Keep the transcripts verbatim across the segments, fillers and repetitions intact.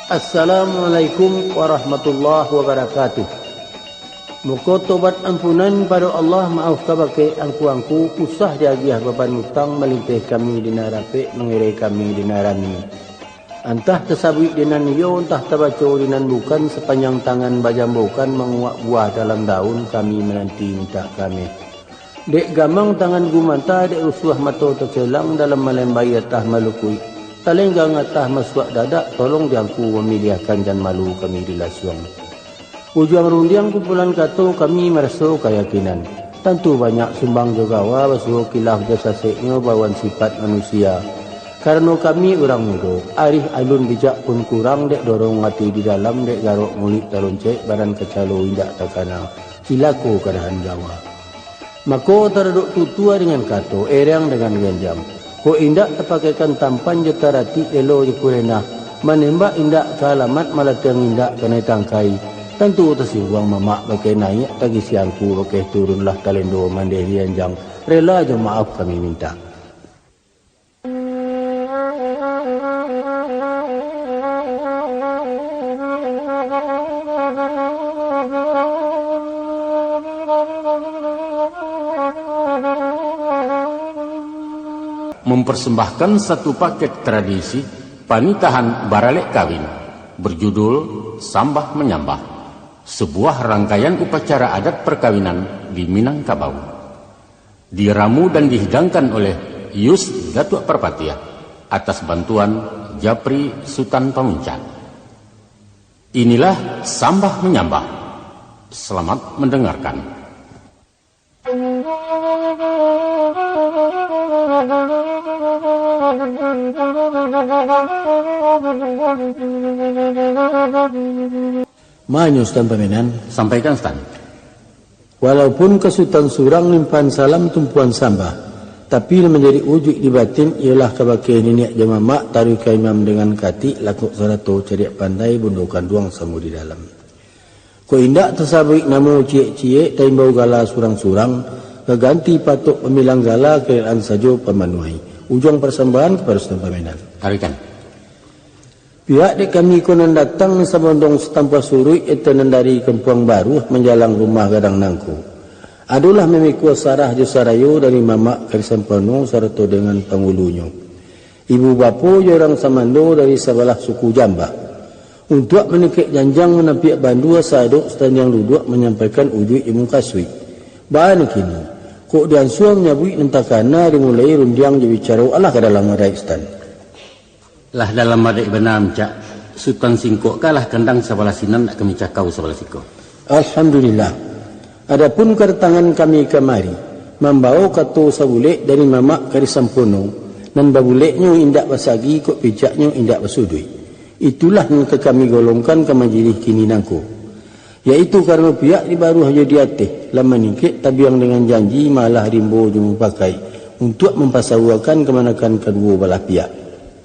Assalamualaikum warahmatullahi wabarakatuh. Muko tobat ampunan pado Allah, maaf kabake angku-angku, usah diagiah baban utang, malinteh kami di nan rapek, mangireh kami di nan rami. Antah tasabuik di nan iyo, antah tabaco di nan bukan, sapanjang tangan bajambokan, manguak buah dalam daun, kami mananti mintak kami. Dek gamang tangan gumanta, dek rusuah mato tacelang, dalam malembai atah malukuik, talenggang atah masuak dadak, tolong diangku mamiliahkan, jan malu kami dilasuang. Ujuang rundiang kumpulan kato, kami maraso kayakinan. Tantu banyak sumbang jo gawa, basuo kilaf jo saseknyo, bawan sipat manusia. Karano kami urang mudo, arih alun bijak pun kurang, dek dorong ati di dalam, dek garok muluik taloncek, badan kacalo indak takana, cilako kadahan gawa. Mako, taradok tutua dengan kato, erang dengan ganjang. Kok indak tapakaikan tampan jo taratik, elo jo kurenah, manembak indak ka alamat, malatiang indak kanai tangkai, tantu tasingguang mamak bakeh naiak, tagisi angku bakeh turun, lah talendo mandeh di anjang, rela jo maaf kami mintak. Mempersembahkan satu paket tradisi panitahan baralek kawin, berjudul Sambah Manyambah, sebuah rangkaian upacara adat perkawinan di Minangkabau. Diramu dan dihidangkan oleh Yus Datuak Parpatiah atas bantuan Japri Sutan Pamuncak. Inilah Sambah Manyambah. Selamat mendengarkan. Manyo, Sutan Pamenan. Sampaikan, Sutan. Walaupun ka Sutan surang limpahan salam tumpuan sambah, tapi nan manjadi ujuik di batin iyolah kabake niniak jo mamak, taruih ka imam dengan katik, lakok sarato cadiak pandai, bundo kanduang samo di dalam. Kok indak tasabuik namo ciek-ciek, taimbau gala surang-surang, gaganti patok pambilang gala, karelaan sajo pamanuahi. Ujuang parsambahan kapado Sutan Pamenan. Taruihkan. Pihak dek kami ko nan datang nan sabondong satampuah suruik, eto nan dari Kampuang Baruah manjalang rumah gadang nangko, adolah mamikua sarah jo sarayo dari mamak Kari Sampono sarato dengan pangulunyo, ibu bapo jo urang samando dari sabalah suku Jambak, untuak maningkek janjang manampiak bandua, sadok satandiang duduak manyampaikan ujuik jo mukasuik. Baa nan kini, kok diansua manyabuik nan takana, dimulai rundiang jo bicaro, alah ka dalam adaik, Sutan. Lah dalam adaik bana, Muncak. Sutan singkokkanlah kandang sabalah sinan, nak kami cakau sabalah siko. Alhamdulillah. Adapun kadatangan kami kamari, mambawo kato sabulek dari mamak Kari Sampono, nan babuleknyo indak basagi, kok picaknyo indak basuduik. Itulah nan ka kami golongkan ka majilih kini nangko. Yaitu karano pihak di baruah jo di ateh lah maningkek tabiang dengan janji, malah rimbo jo mupakaik untuak mampasauakan kamanakan kaduo balah pihak,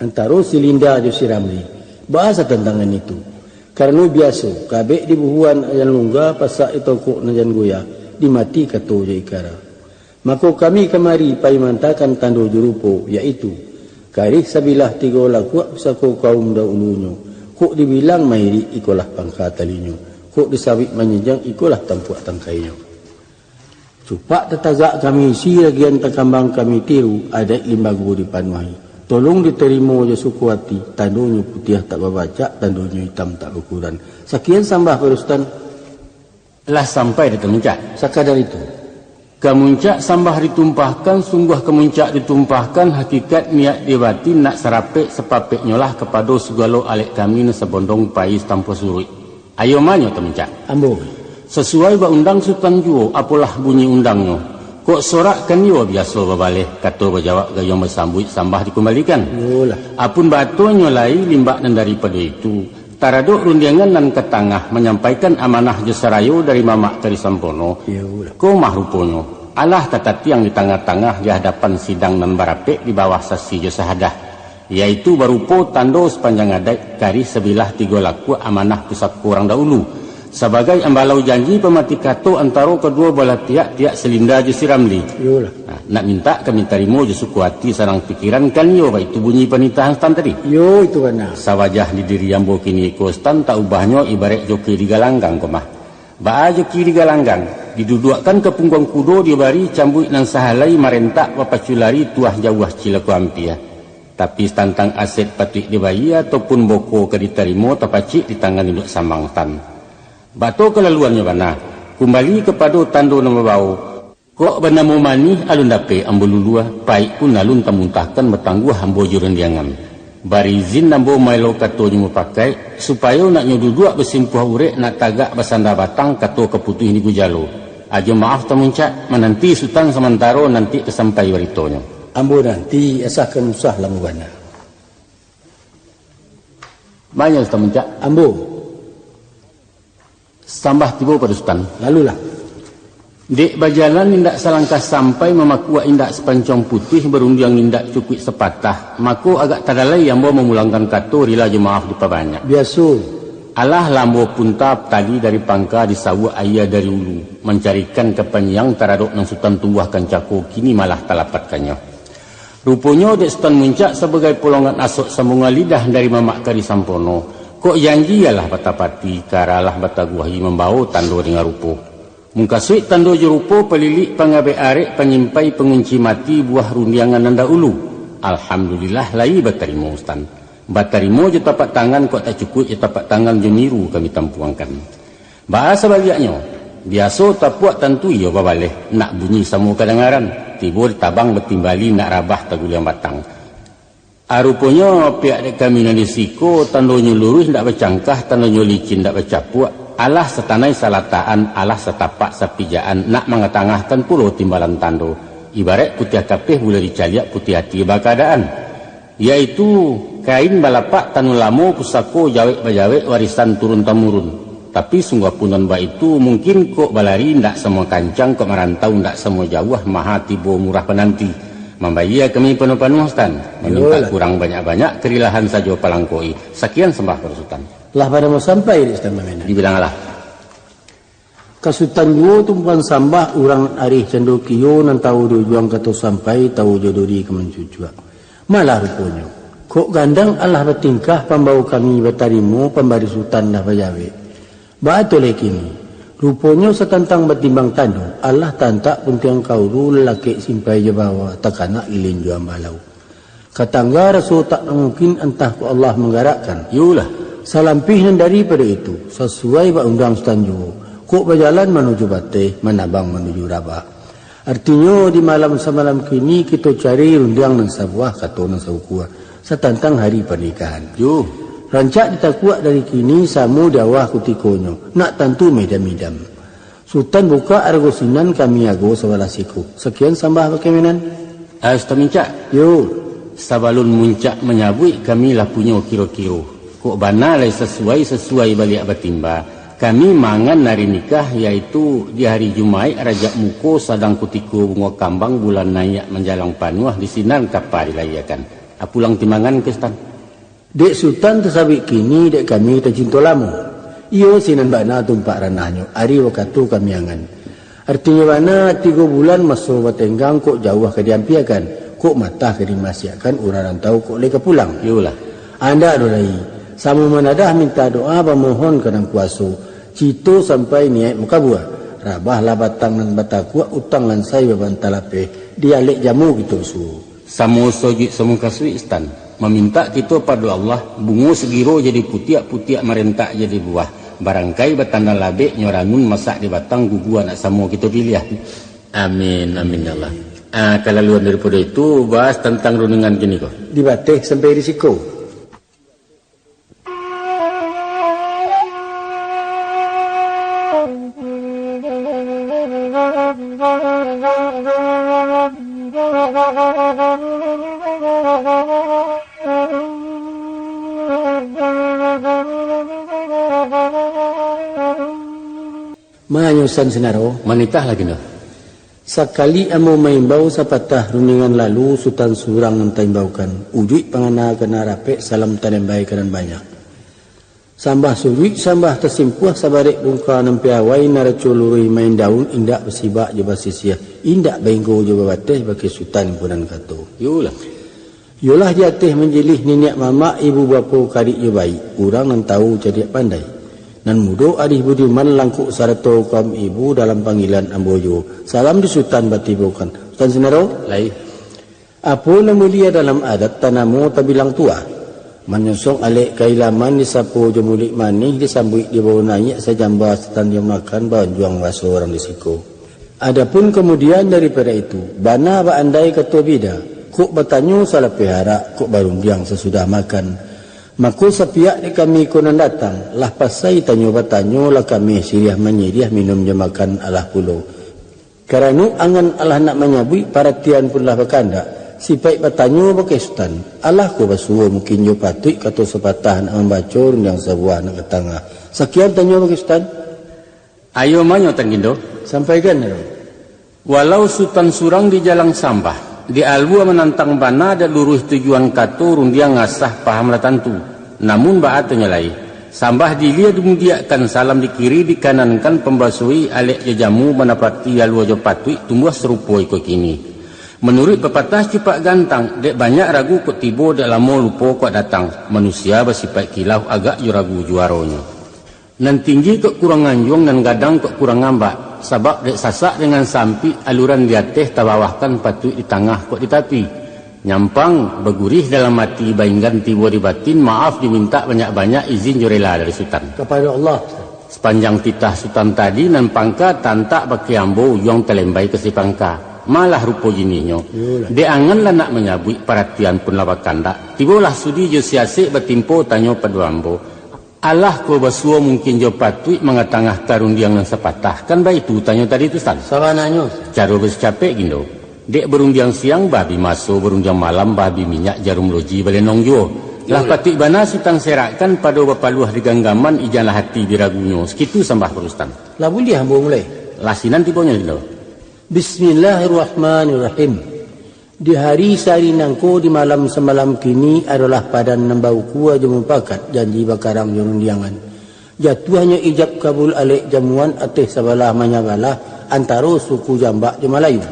antaro si Linda jo si Ramli. Baa satantangan itu? Karano biaso, kabek dibuhuan nan jan lungga, pasak ditokok nan jan goyah, dimati kato jo ikara. Mako kami kamari pai maantakan tando jo rupo, yaitu, karih sabilah tigo lakuak pusako kaum dahulunyo, kok dibilang mairik ikolah pangka talinyo, kok disabuik manjinjiang ikolah tampuak tangkainyo. Cupak tatagak kami isi, ragian takambang kami tiru, adaik limbago dipanuahi. Tolong ditarimo jo suko ati, tandonyo putiah tak babacak, tandonyo itam tak bakuran. Sakian sambah, Pak Rustan. Lah sampai di Tamuncak. Sakadar itu. Ka Muncak sambah ditumpahkan, sungguah ka Muncak ditumpahkan, hakikat niat di batin nak sarapek sapapeknyolah kapado sagalo alek kami nan sabondong pai satampuah suruik. Ayo manyo Tamuncak. Ambo. Sasuai baundang Sutan juo, apolah bunyi undangnyo. Kok sorak kan iyo biaso babaleh, kato bajawab gayuang basambuik, sambah dikumbalikan. Iyolah. Apun batonyo lai limbak nan daripado itu, taradok rundiangan nan ka tangah manyampaikan amanah jo sarayo dari mamak Kari Sampono. Iyolah. Ko mah ruponyo, alah tatatiang di tangah-tangah di hadapan sidang nan barapek di bawah sasi jo sahadah, yaitu barupo tando sapanjang adaik, karih sabilah tigo lakuak amanah pusako urang dahulu, Sabagai ambalau janji pamati kato antaro kaduo balah pihak, pihak si Linda jo si Ramli. Iyolah. Nah, nak mintak kami tarimo jo suko ati sarang pikiran, kan iyo baitu bunyi panitahan Sutan tadi? Iyo, itu bana. Sawajah di diri ambo kini ko, Sutan, tak ubahnyo ibaraik joki di galanggang ko mah. Baa joki di galanggang, diduduakkan ka pungguang kudo, dibari cambuik nan sahalai, marentak bapacu lari, tuah jauah cilako ampia. Tapi satantang aset patuik dibayia ataupun boko ka ditarimo, tapacik di tangan induak samang, Sutan. Baa tu kalaluannyo bana, kumbali kapado tando nan babao. Kok banamo manih alun dapek ambo lulua, paik pun alun tamuntahkan, batangguah ambo jo rundiangan. Bari izin ambo maelo katonyo mupakaik, supayo naknyo duduak basimpuah urek, nak tagak basanda batang, kato ka putuih di gujalo. Ajo maaf Sutan Muncak, mananti Sutan samantaro, nanti ka sampai baritonyo. Ambo nanti, asahkan usah lamo bana. Manyo Sutan Muncak? Ambo. Sambah tibo pado Sutan. Lalulah. Dek bajalan indak salangkah sampai, mamakuak indak sapancuang putuih, barundiang indak cukuik sapatah, mako agak tadalai ambo mamulangkan kato, rila jo maaf dipabanyak. Biaso. Alah lah ambo punta tali dari pangka, disawuak aia dari ulu, mancarikan kapanyiang taradok nan Sutan tumbuahkan cako, kini malah talapatkannyo. Ruponyo dek Sutan Muncak sabagai polongan asok sambungan lidah dari mamak kari sampono, kok janji alah batapati, kara alah bataguahi, mambao tando dengan rupo. Mukasuik tando jo rupo, palilik, pangabek arek, panyimpai, pangunci mati, buah rundiangan nan dahulu. Alhamdulillah, lai batarimo, Sutan. Batarimo jo tapak tangan, kok tak cukuik jo tapak tangan, jo niru kami tampuangkan. Baa sabaliaknyo, biaso tapuak tantu iyo babaleh, nak bunyi samo kadangaran, tibo di tabang batimbali, nak rabah taguliang batang. A, ruponyo pihak dek kami nan di siko, tandonyo luruih ndak bacangkah, tandonyo licin ndak bacapuak, alah satanai salatakan, alah satapak sapijaan, nak mangatangahkan pulo timbalan tando, ibaraik putiah kapeh buliah dicaliak, putiah ati bakaadaan, yaitu kain balapak tanun lamo, pusako jawek bajawek, warisan turun tamurun. Tapi sungguah pun nan baitu, mungkin kok balari ndak samo kancang, kok marantau ndak samo jauah, maha tibo murah pananti. Mambayia kami panuah-panuah, Sutan. Mamintak Iyolah. kurang banyak-banyak, karilahan sajo palangkoi. Sakian sambah pado Sutan. Lah bana mau sampai di Sutan Mamenan? Dibilanglah. Ka Sutan juo tumpuan sambah, urang arih cando kio, nan tahu di ujuang kato sampai, tahu jo duri ka mancucuak. Malah ruponyo, kok gandang alah batingkah, pambao kami batarimo, pambari Sutan lah bajawek. Baa tu lai kini? Ruponyo satantang batimbang tando, alah tantak puntiang kaulu, lalakek simpai jo bawa, takanak lilin jo ambalau. Katangga raso tak mungkin, antah kok Allah manggarakkan. Iyolah. Salampih nan daripado itu, sasuai bak undang Sutan juo, kok bajalan manuju bateh, manabang manuju rabah. Artinyo, di malam samalam kini, kito cari rundiang nan sabuah, kato nan saukua, satantang hari panikahan. Yo. Rancak ditakuak dari kini, samo di awah kutikonyo, nak tantu midam-midam. Sutan bukak arago sinan, kami ago sabalah siko. Sakian sambah bakeh Mamenan. Ah, Sutan Muncak. Yo. Sabalun Muncak manyabuik, kami lah punyo kiro-kiro. Kok bana lai sasuai-sasuai baliak batimba, kami mangan ari nikah, yaitu di hari Jumaik Rajab Muko, sadang kutiko bungo kambang, bulan naiak manjalang panuah, di sinan kapa dilayiakan. Ah, pulang timbangan ka Sutan. Dek Sutan tasabuik kini, dek kami tacinto lamo. Iyo sinan bana tumpak ranahnyo, ari wakatu kami angan. Artinyo bana, tigo bulan maso batenggang, kok jauah ka diampiakan, kok matah ka dimasiakkan, urang rantau kok lai ka pulang. Iyolah. Andak doh lai, samo manadah minta doa, bamohon ka Nan Kuaso, cito sampai niaik makabua. Rabahlah batang nan batakuak, utang lansai babanta lapeh, di alek jamo kito suo. Samo sojuik samo kasuik, Sutan. Mamintak kito pado Allah, bungo sagiro jadi putiak, putiak marentak jadi buah. Barangkai batanda labek, nyo ranun masak di batang, gugua nak samo kito piliah. Amin, amin ya Allah. Ah, kalaluan daripado itu, bahas tantang rundiangan kini ko. Di bateh sampai di siko. Manyusan sinaro. Manitah lagi no. Sakali ambo maimbau sapatah rundiangan lalu, Sutan surang nan taimbaukan. Ujuik pangana ka nan rapek, salam tanembai ka nan banyak. Sambah suruik, sambah tasimpuah, sabarek bungka nan piawai, naraco luruih main daun, indak basibak jo basisiah, indak bainggo jo babateh, bakeh Sutan ko nan kato. Yolah. Yolah di ateh manjilih niniak mamak, ibu bapo karik jo baik, urang nan tahu cadiak pandai. Nan mudo arih budiman, langkok sarato kaum ibu, dalam panggilan ambo juo, salam di Sutan batibokan. Sutan Sinaro? Lai. Apo nan mulia dalam adat, tanamo tabilang tuah. Manyosong alek ka ilaman, disapo jo muluik manih, disambuik dibawo naiak, sajamba satandiang makan, baanjuang baso urang di siko. Adapun kamudian daripado itu, bana baandai kato bida, kok batanyo salapeh arak, kok barundiang sasudah makan. Mako sapiak dek kami ko nan datang, lah pasai tanyo batanyo, lah kami siriah manyiriah, minum jo makan alah pulo. Karano angan alah nak manyabuik, paratian pun lah bakandak, sipaik batanyo bakeh Sutan, alah ko basuo mungkin jo patuik, kato sapatah nak mambaco, rundiang sabuah nak ka tangah. Sakian tanyo bakeh Sutan. Ayo manyo Tanggindo. Sampaikan, Rang. Walau Sutan surang di jalang sambah, di alua manantang bana, dek luruih tujuan kato, rundiang asah paham lah tantu. Namun baa tu nyo lai, sambah di ilia dimudiakkan, salam di kiri dikanankan, pambasoi alek jo jamu, manapati alua jo patuik, tumbuah sarupo iko kini. Manuruik papatah cupak gantang, dek banyak ragu kok tibo, dek lamo lupo kok datang, manusia basipaik kilaf, agak jo ragu juaronyo. Nan tinggi kok kurang anjuang, nan gadang kok kurang ambak, sabab dek sasak dengan sampik, aluran di ateh tabawahkan, patuik di tangah kok di tapi. Nyampang, bagurih dalam ati, bainggan tibo di batin, maaf dimintak banyak-banyak, izin jo rela dari Sutan. Kapado Allah. Sapanjang titah Sutan tadi, nan pangka tantak bakeh ambo, ujuang talembai ka si pangka. Malah rupo jinihnyo. Iyolah. Dek angan lah nak manyabuik, paratian pun lah bakandak. Tibolah sudi jo si asek, batimpo tanyo pado ambo. Alah ko basuo mungkin jo patuik, mangatangahkan rundiang nan sapatah. Kan baitu tanyo tadi tu, Sutan? Sabananyo. Caro basicapek, Gindo. Dek barundiang siang, babi maso, barundiang malam, babi minyak, jarum loji balenong juo. Lah Iyolah. patuik bana Sutan serakkan, pado bapaluah di ganggaman, ijanlah ati di ragunyo. Sakitu sambah pado Sutan. Lah buliah ambo mulai? Lah sinan tibonyo, Gindo. Bismillahirrahmanirrahim. Di hari sahari nangko, di malam samalam kini, adolah padan nan baukua jo mupakat, janji bakarang jo rundiangan. Jatuahnyo ijab kabul alek jamuan, ateh sabalah manyabalah, antaro suku Jambak jo Malayu.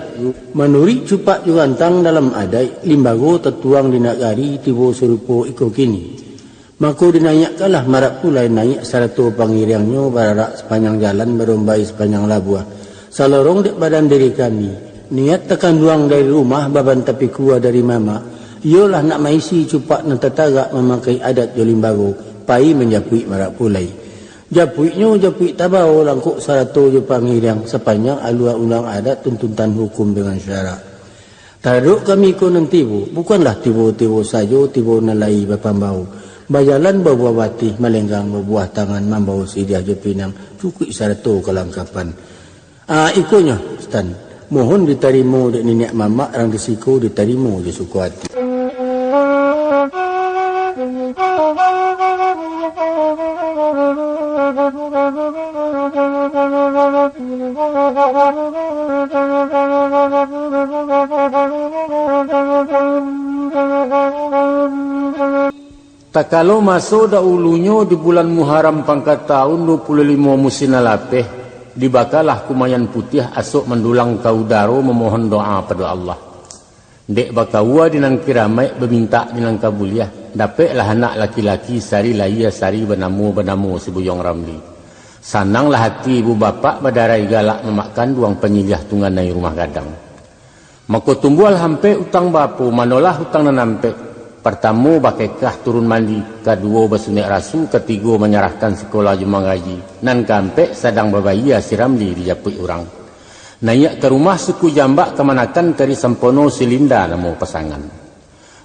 Manuruik cupak jo gantang, dalam adaik limbago tatuang di nagari, tibo sarupo iko kini. Mako dinaiakkanlah marak pulai, naiak sarato pangiriangnyo, bararak sapanjang jalan, barombai sapanjang labuah. Salorong dek badan diri kami, niat takanduang dari rumah, baban tapikua dari mamak, iyolah nak maisi cupak nan tatagak, mamakai adat jo limbago, pai manjapuik marak pulai. Japuiknyo japuik tabao, langkok sarato jo pangiriang, sapanjang alua undang adat, tuntutan hukum dengan syarak. Taradok kami ko nan tibo, bukanlah tibo-tibo sajo, tibo nan lai bapambao. Bajalan babuah batih, malenggang babuah tangan, mambawo siriah jo pinang, cukuik sarato kalangkapan. Ah, ikonyo, Sutan. Mohon ditarimo dek niniak mamak, rang di siko ditarimo jo suko ati. Takalo maso dahulunyo, di bulan Muharram pangka taun duo puluah limo musim nan lapeh, dibakalah kumayan putiah, asok mandulang ka udaro, mamohon doa pado Allah. Dek bakaua di nan kiramaik, bamintak di nan ka buliah, dapeklah anak laki-laki, sari lahia sari banamo, banamo si Buyuang Ramli. Sananglah ati ibu bapak, badarai galak mamak kanduang, panyiliah tungganai rumah gadang. Mako tumbuahlah ampek utang bapo, manolah utang nan ampek. Partamo bakekah turun mandi, kaduo basunek rasu, katigo manyarahkan sikolah jo mangaji, nan kaampek sadang babayia si Ramli dijapuik urang. Naiak ka rumah suku Jambak, kamanakan kari sampono, si Linda namo pasangan.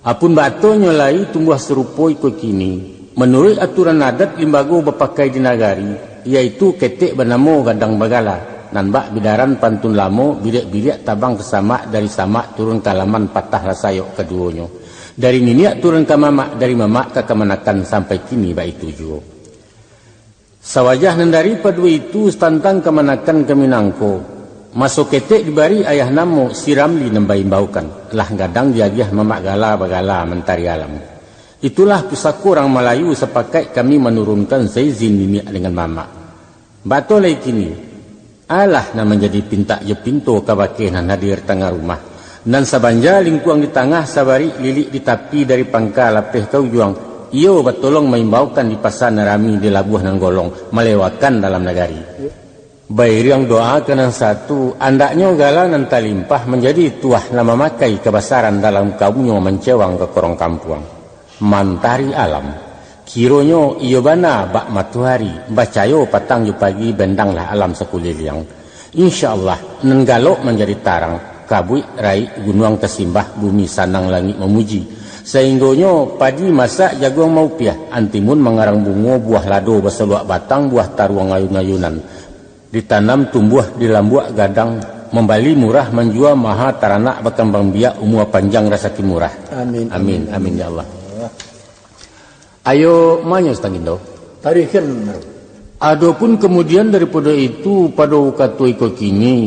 Apun baatonyo lai tumbuah sarupo iko kini. Manuruik aturan adat limbago bapakai di nagari, yaitu ketek banamo gadang bagala, nan bak bidaran pantun lamo, biriak-biriak tabang ka samak, dari samak turun ka alaman, patahlah sayok kaduonyo. Dari niniak turun ka mamak, dari mamak ka kamanakan, sampai kini baitu juo. Sawajah nan daripado itu, satantang kamanakan kami nangko, maso ketek dibari ayah namo, si Ramli nan baimbaukan, lah gadang diagiah mamak gala bagala mantari alam. Itulah pusako urang Malayu, sapakaik kami manurunkan saizin niniak dengan mamak. Batua lai kini, alah nan manjadi pintak jo pinto kabake nan hadir tangah rumah. Nan sabanja lingkuang di tangah, sabarik lilik di tapi, dari pangka lapeh ka ujuang, iyo batolong maimbaukan di pasa nan rami, di labuah nan golong, malewakan dalam nagari. Bairiang doa ka nan satu, andaknyo gala nan talimpah manjadi tuah, nan mamakai kabasaran dalam kaumnyo, mancewang ka korong kampuang. Mantari alam, kironyo iyo bana bak matoari, bacayo patang jo pagi, bendanglah alam sakuliliang. Insya Allah, nan galok manjadi tarang, kabuik raik gunuang tasimbah, bumi sanang langik mamuji. Sainggonyo padi masak jaguang maupiah, antimun mangarang bungo, buah lado basaluak batang, buah taruang ayun-ayunan. Ditanam tumbuah di lambuak gadang, mambali murah manjua maha, taranak bakambang biak, umua panjang rasaki murah. Amin. Amin, amin, ya Allah. Ayo, manyo Sutan Gindo. Tarikan. Adopun kamudian daripado itu, pado kato iko kini,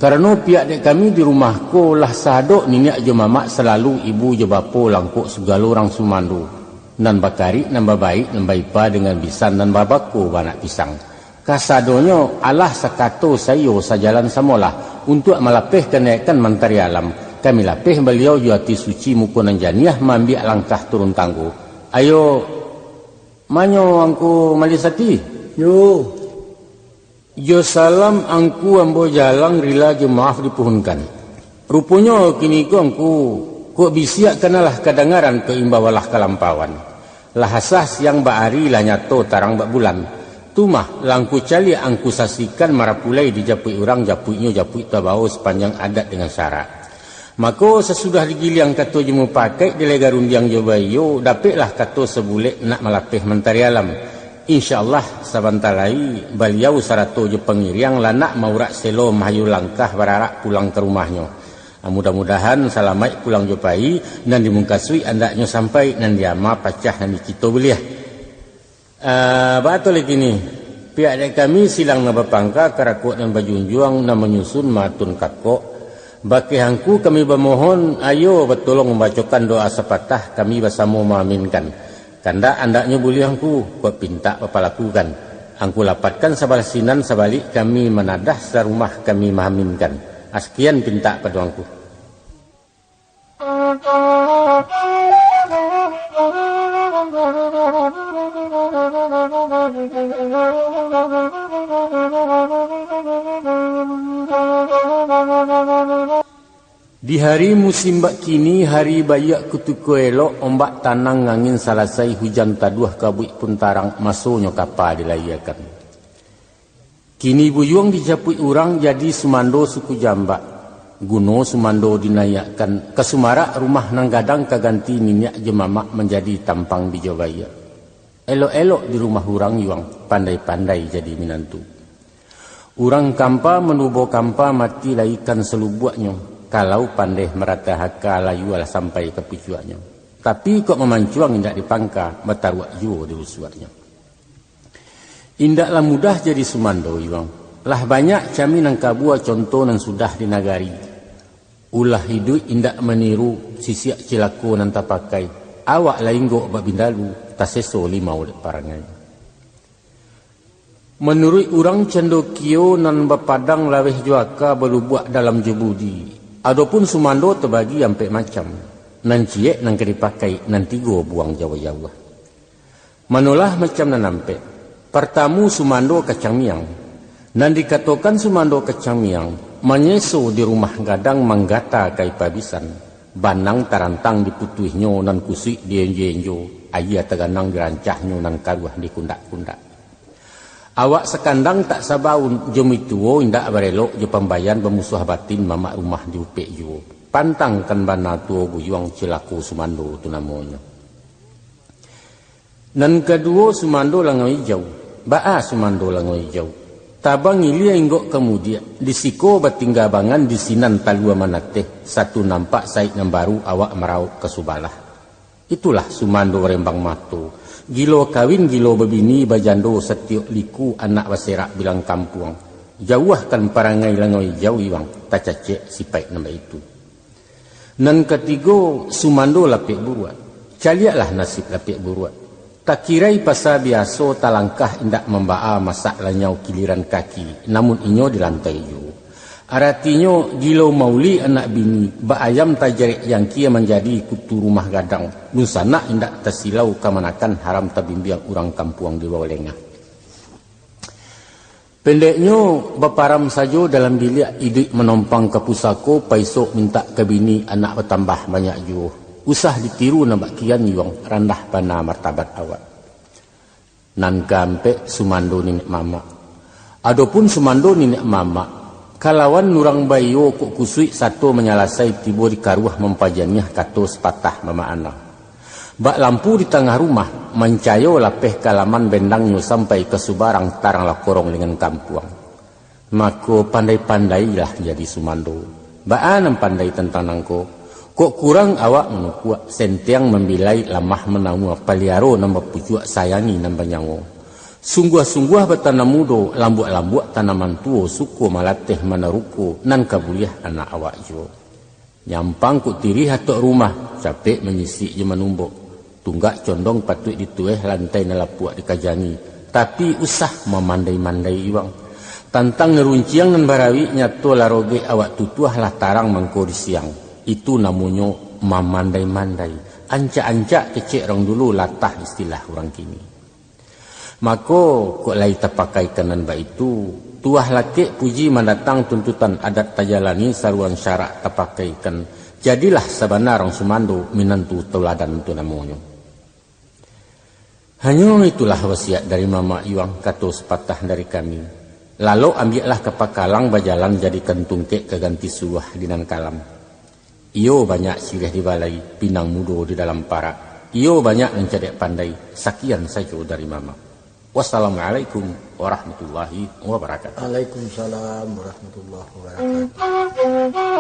karano pihak dek kami di rumah ko lah sadok niniak jo mamak, salalu ibu jo bapo, langkok sagalo urang sumando, nan bakarik, nan babaik, nan baipa, dengan bisan, nan babako baanak pisang. Kasadonyo alah sakato saiyo, sajalan samolah, untuak malapeh kanaikan mantari alam. Kami lapeh baliau jo ati suci, muko nan janiah, maambiak langkah turun tanggo. Ayo, manyo Angku Malisati? Yo. Jo salam Angku ambo jalang, rila jo maaf dipuhunkan. Ruponyo kini ko Angku, kok bisiak kanalah kadangaran, kok imbau alah kalampauan. Lah asah siang bak ari, lah nyato tarang bak bulan. Tu mah, lah Angku caliak, Angku saksikan, marapulai dijapuik urang, japuiknyo japuik tabao, sapanjang adat dengan syarak. Mako, sasudah digiliang kato jo mupakaik, dilega rundiang jo baiyo, dapeklah kato sabulek nak malapeh mantari alam. Insya Allah, sabanta lai baliau sarato jo pangiriang lah nak maurak selo, mahayu langkah bararak pulang ka rumahnyo. Mudah-mudahan salamaik pulang jo pai, nan dimukasuik andaknyo sampai, nan diama pacah, nan dicito buliah. Ah, batua lai kini, pihak dek kami silang nan bapangka, karakok nan bajunjuang, nan manyusun maatun kakok. Bakeh Angku kami bamohon, ayo batolong mambacokan doa sapatah, kami basamo maaminkan. Kandak andaknyo buliah Angku, kok pintak bapalakukan. Angku lapatkan sabalah sinan, sabalik kami manadah, sarumah kami maaminkan. Sakian pintak pado Angku. Di hari musim bak kini, hari baiak kutiko elok, ombak tanang, angin salasai, hujan taduah, kabuik pun tarang, masonyo kapa dilayiakan. Kini buyuang dijapuik urang, jadi sumando suku jambak. Guno sumando dinaiakkan, ka sumarak rumah nan gadang, ka ganti niniak jo mamak, manjadi tampang bijo baiak. Elok-elok di rumah urang yuang, pandai-pandai jadi minantu. Urang kampa manubo kampa, mati lai ikan salubuaknyo, kalau pandai maratah aka, layualah sampai ka pucuaknyo. Tapi kok mamancuang indak di pangka, bataruak juo di rusuaknyo. Indaklah mudah jadi sumando yuang. Lah banyak kami nan kabua, conto nan sudah di nagari. Ulah iduik indak maniru, sisiak cilako nan tapakai. Awak lah inggok bak bindalu, taseso limau dek parangai. Manuruik urang candokio, nan bapadang laweh jo aka, balubuak dalam jo budi. Adopun sumando tabagi ampek macam. Nan ciek nan ka dipakai, nan tigo buang jauah-jauah. Manolah macam nan ampek. Partamu, sumando kacang miang. Nan dikatokan sumando kacang miang, manyeso di rumah gadang, manggata ka ipa bisan. Banang tarantang diputuihnyo, nan kusuik dienjo-enjo, aia taganang dirancahnyo, nan karuah dikundak-kundak. Awak sakandang tak sabaun, jo mituo indak barelok, jo pambayan bamusuah batin, mamak rumah diupek juo. Pantangkan bana tuo buyuang, cilako sumando tu namonyo. Nan kaduo, sumando langau ijau. Baa sumando langau ijau? Tabang ilia inggok ka mudiak, di siko batingga bangan, di sinan talua manateh, satu nampak saik nan baru, awak marauk ka subalah. Itulah sumando rembang mato. Gilo kawin, gilo babini, bajando satiok liku, anak baserak bilang kampuang. Jauahkan parangai langau ijau iwang, tacacek sipaik nan baitu. Nan katigo, sumando lapek buruak. Caliaklah nasib lapek buruak. Takirai pasa biaso talangkah indak mambaa masak lanyau kiliran kaki, namun inyo di lantai juo. Aratinyo, gilo mauli anak bini, bak ayam tajarek jangkia manjadi kutu rumah gadang, dunsanak indak tasilau kamanakan haram tabimbiang urang kampuang di bawah lengah. Pendeknyo, baparam sajo dalam biliak, iduik manompang ka pusako, paisok mintak ka bini, anak batambah banyak juo. Usah ditiru nan bak kian, Yuang, randah bana martabat awak. Nan kaampek, sumando niniak mamak. Adopun sumando niniak mamak, kalawan urang baiyo kok kusuik sato manyalasai, tibo di karuah mampajaniah kato sapatah mamak anang. Bak lampu di tangah rumah, mancayo lapeh ka laman bendangnyo sampai ka subarang tarang lah korong dengan kampuang. Mako, pandai-pandailah jadi sumando. Baa nan pandai tantang nangko? Kok kurang awak manukuak, sentiang mambilai, lamah manamua, paliaro nan bapucuak, sayangi nan banyawo. Sungguah-sungguah batanam mudo, lambuak-lambuak tanaman tuo, suko malateh manaruko, nan ka buliah anak awak juo. Nyampang kok tirih atok rumah, capek manyisik jo manumbok. Tunggak condong patuik ditueh, lantai nan lapuak dikajani. Tapi usah mamandai-mandai, Yuang. Tantang runciang nan barawik, nyato lah rogek awak tutuah, lah tarang mangko di siang. Itu namonyo mamandai-mandai. Ancak-ancak kecek urang dulu, latah istilah urang kini. Mako, kok lai tapakaikan nan baitu, tuah lakek puji mandatang, tuntutan adat tajalani, saruan syarak tapakaikan, jadilah sabana urang sumando, minantu tauladan tu namonyo. Hanyo itulah wasiat dari mamak Yuang, kato sapatah dari kami. Lalok ambiaklah ka pakalang, bajalan jadikan tungkek, ka ganti suluah di nan kalam. Iyo banyak siriah di balai, pinang mudo di dalam parak. Iyo banyak nan cadiak pandai. Sakian sajo dari mamak. Wassalamualaikum warahmatullahi wabarakatuh. Waalaikumsalam warahmatullahi wabarakatuh.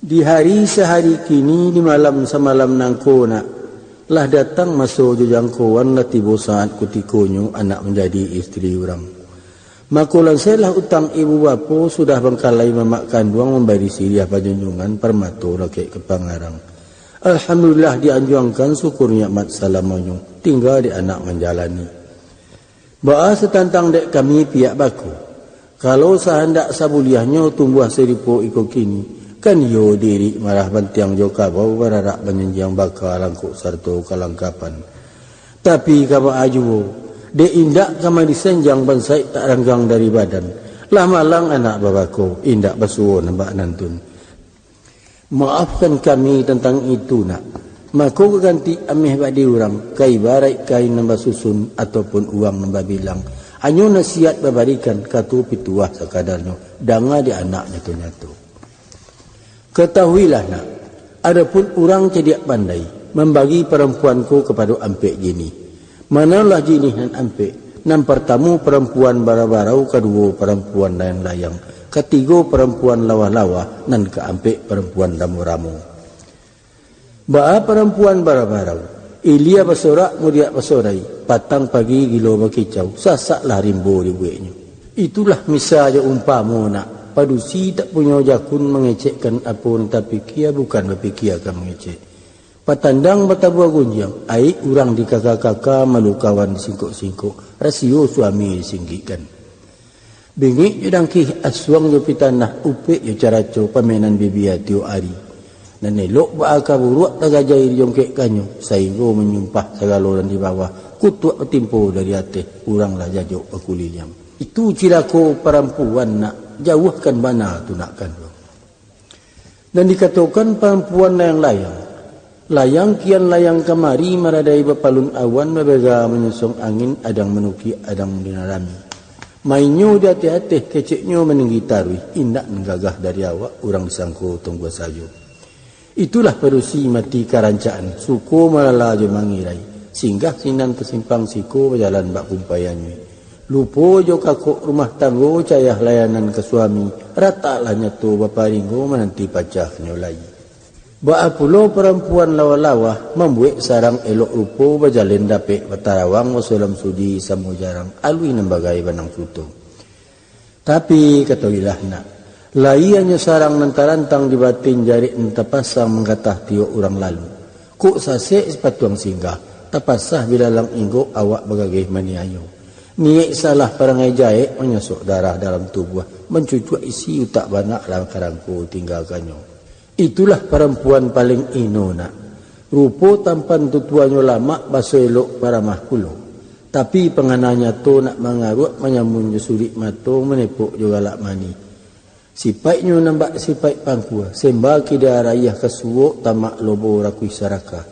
Di hari sahari kini, di malam samalam nangko, nak, lah datang maso jo jangkoan, lah tibo saat kutikonyo anak manjadi isteri urang. Mako, lansailah utang ibu bapo, sudah bangkalai mamak kanduang, mambari siriah panjunjuangan, parmato lakek ka pangarang. Alhamdulillah, dianjuangkan, syukur nikmat salamonyo, tingga dek anak manjalani. Baa satantang dek kami pihak bako? Kalau sahandak sabuliahnyo tumbuah sarupo iko kini, kan iyo diirik marah bantiang jo kabau, bararak manyanjiang baka langkok sarato kalangkapan. Tapi ka baa juo, dek indak ka madisanjang, bansaik tak ranggang dari badan, lah malang anak babako, indak basuo nan bak nantun. Maafkan kami tantang itu, nak. Mako, ka ganti ameh bak di urang, ka ibaraik kain nan basusun, ataupun uang nan babilang. Hanyo nasihat babarikan, kato pituah sakadarnyo, danga di anak nyato-nyato. Katahuilah, nak, adopun urang cadiak pandai, mambagi parampuan ko kapado ampek jinih. Manolah jinih nan ampek? Nan partamo parampuan bara-barau, kaduo parampuan layang-layang, katigo parampuan lawah-lawah, nan kaampek parampuan ramo-ramo. Baa parampuan bara-barau? Ilia basorak, mudiak basorai, patang pagi gilo bakicau, sasaklah rimbo dibueknyo. Itulah misa jo umpamo, nak, padusi tak punyo jakun, mangecekkan apo nan tapikia, bukan bapikia ka mangecek. Patandang batabua gunjiang, aik urang dikaka-kaka, malu kawan disingkok-singkok, rasio suami disinggikkan. Bingik jo dangkih, asuang jo pitanah, upek jo caraco, pamenan bibia tiok ari. Nan elok baa ka buruak, tagajai dijongkekkannyo, sainggo manyumpah sagalo nan di bawah, kutuak batimpo dari ateh, urang lah jajok bakuliliang. Itu cilako parampuan, nak, jauahkan bana tu, nak, kanduang. Nan dikatokan parampuan layang-layang, layang kian layang kamari, maradai bapalun awan, babega manyusong angin, adang manukiak, adang dinarami. Mainnyo di ateh-ateh, keceknyo maninggi taruih, indak nan gagah dari awak, urang disangko tunggua sajo. Itulah padusi mati karancaan, suko malala jo mangirai, singgah sinan tasimpang siko, bajalan bak kumpai anyuik. Lupo jo kakok rumah tanggo, cayah layanan ka suami, rataklah nyato baparinggo, mananti pacah nyo lai. Baa pulo parampuan lawah-lawah, mambuek sarang elok rupo, bajalin dapek batarawang, basolam sudi samo jarang, aluih nan bagai banang suto. Tapi, katoilah nak, lai anyo sarang nan tarantang di batin, jarek nan tapasang manggatah tiok urang lalu. Kok sasek sipatuang singgah, tapasah bilalang inggok, awak bagageh maniayo. Niaik salah parangai jaek, manyosok darah dalam tubuah, mancucuak isi utak banak, lah karangko tinggakannyo. Itulah parampuan paling ino nak. Rupo tampan tutuanyo lamak, baso elok paramah pulo. Tapi pangana nyato nak mangaruak, manyamun jo surik mato, manepok jo galak manih. Sipaiknyo nan bak sipaik pangkua, semba kida rayah ka suok, tamak lobo rakuih sarakah.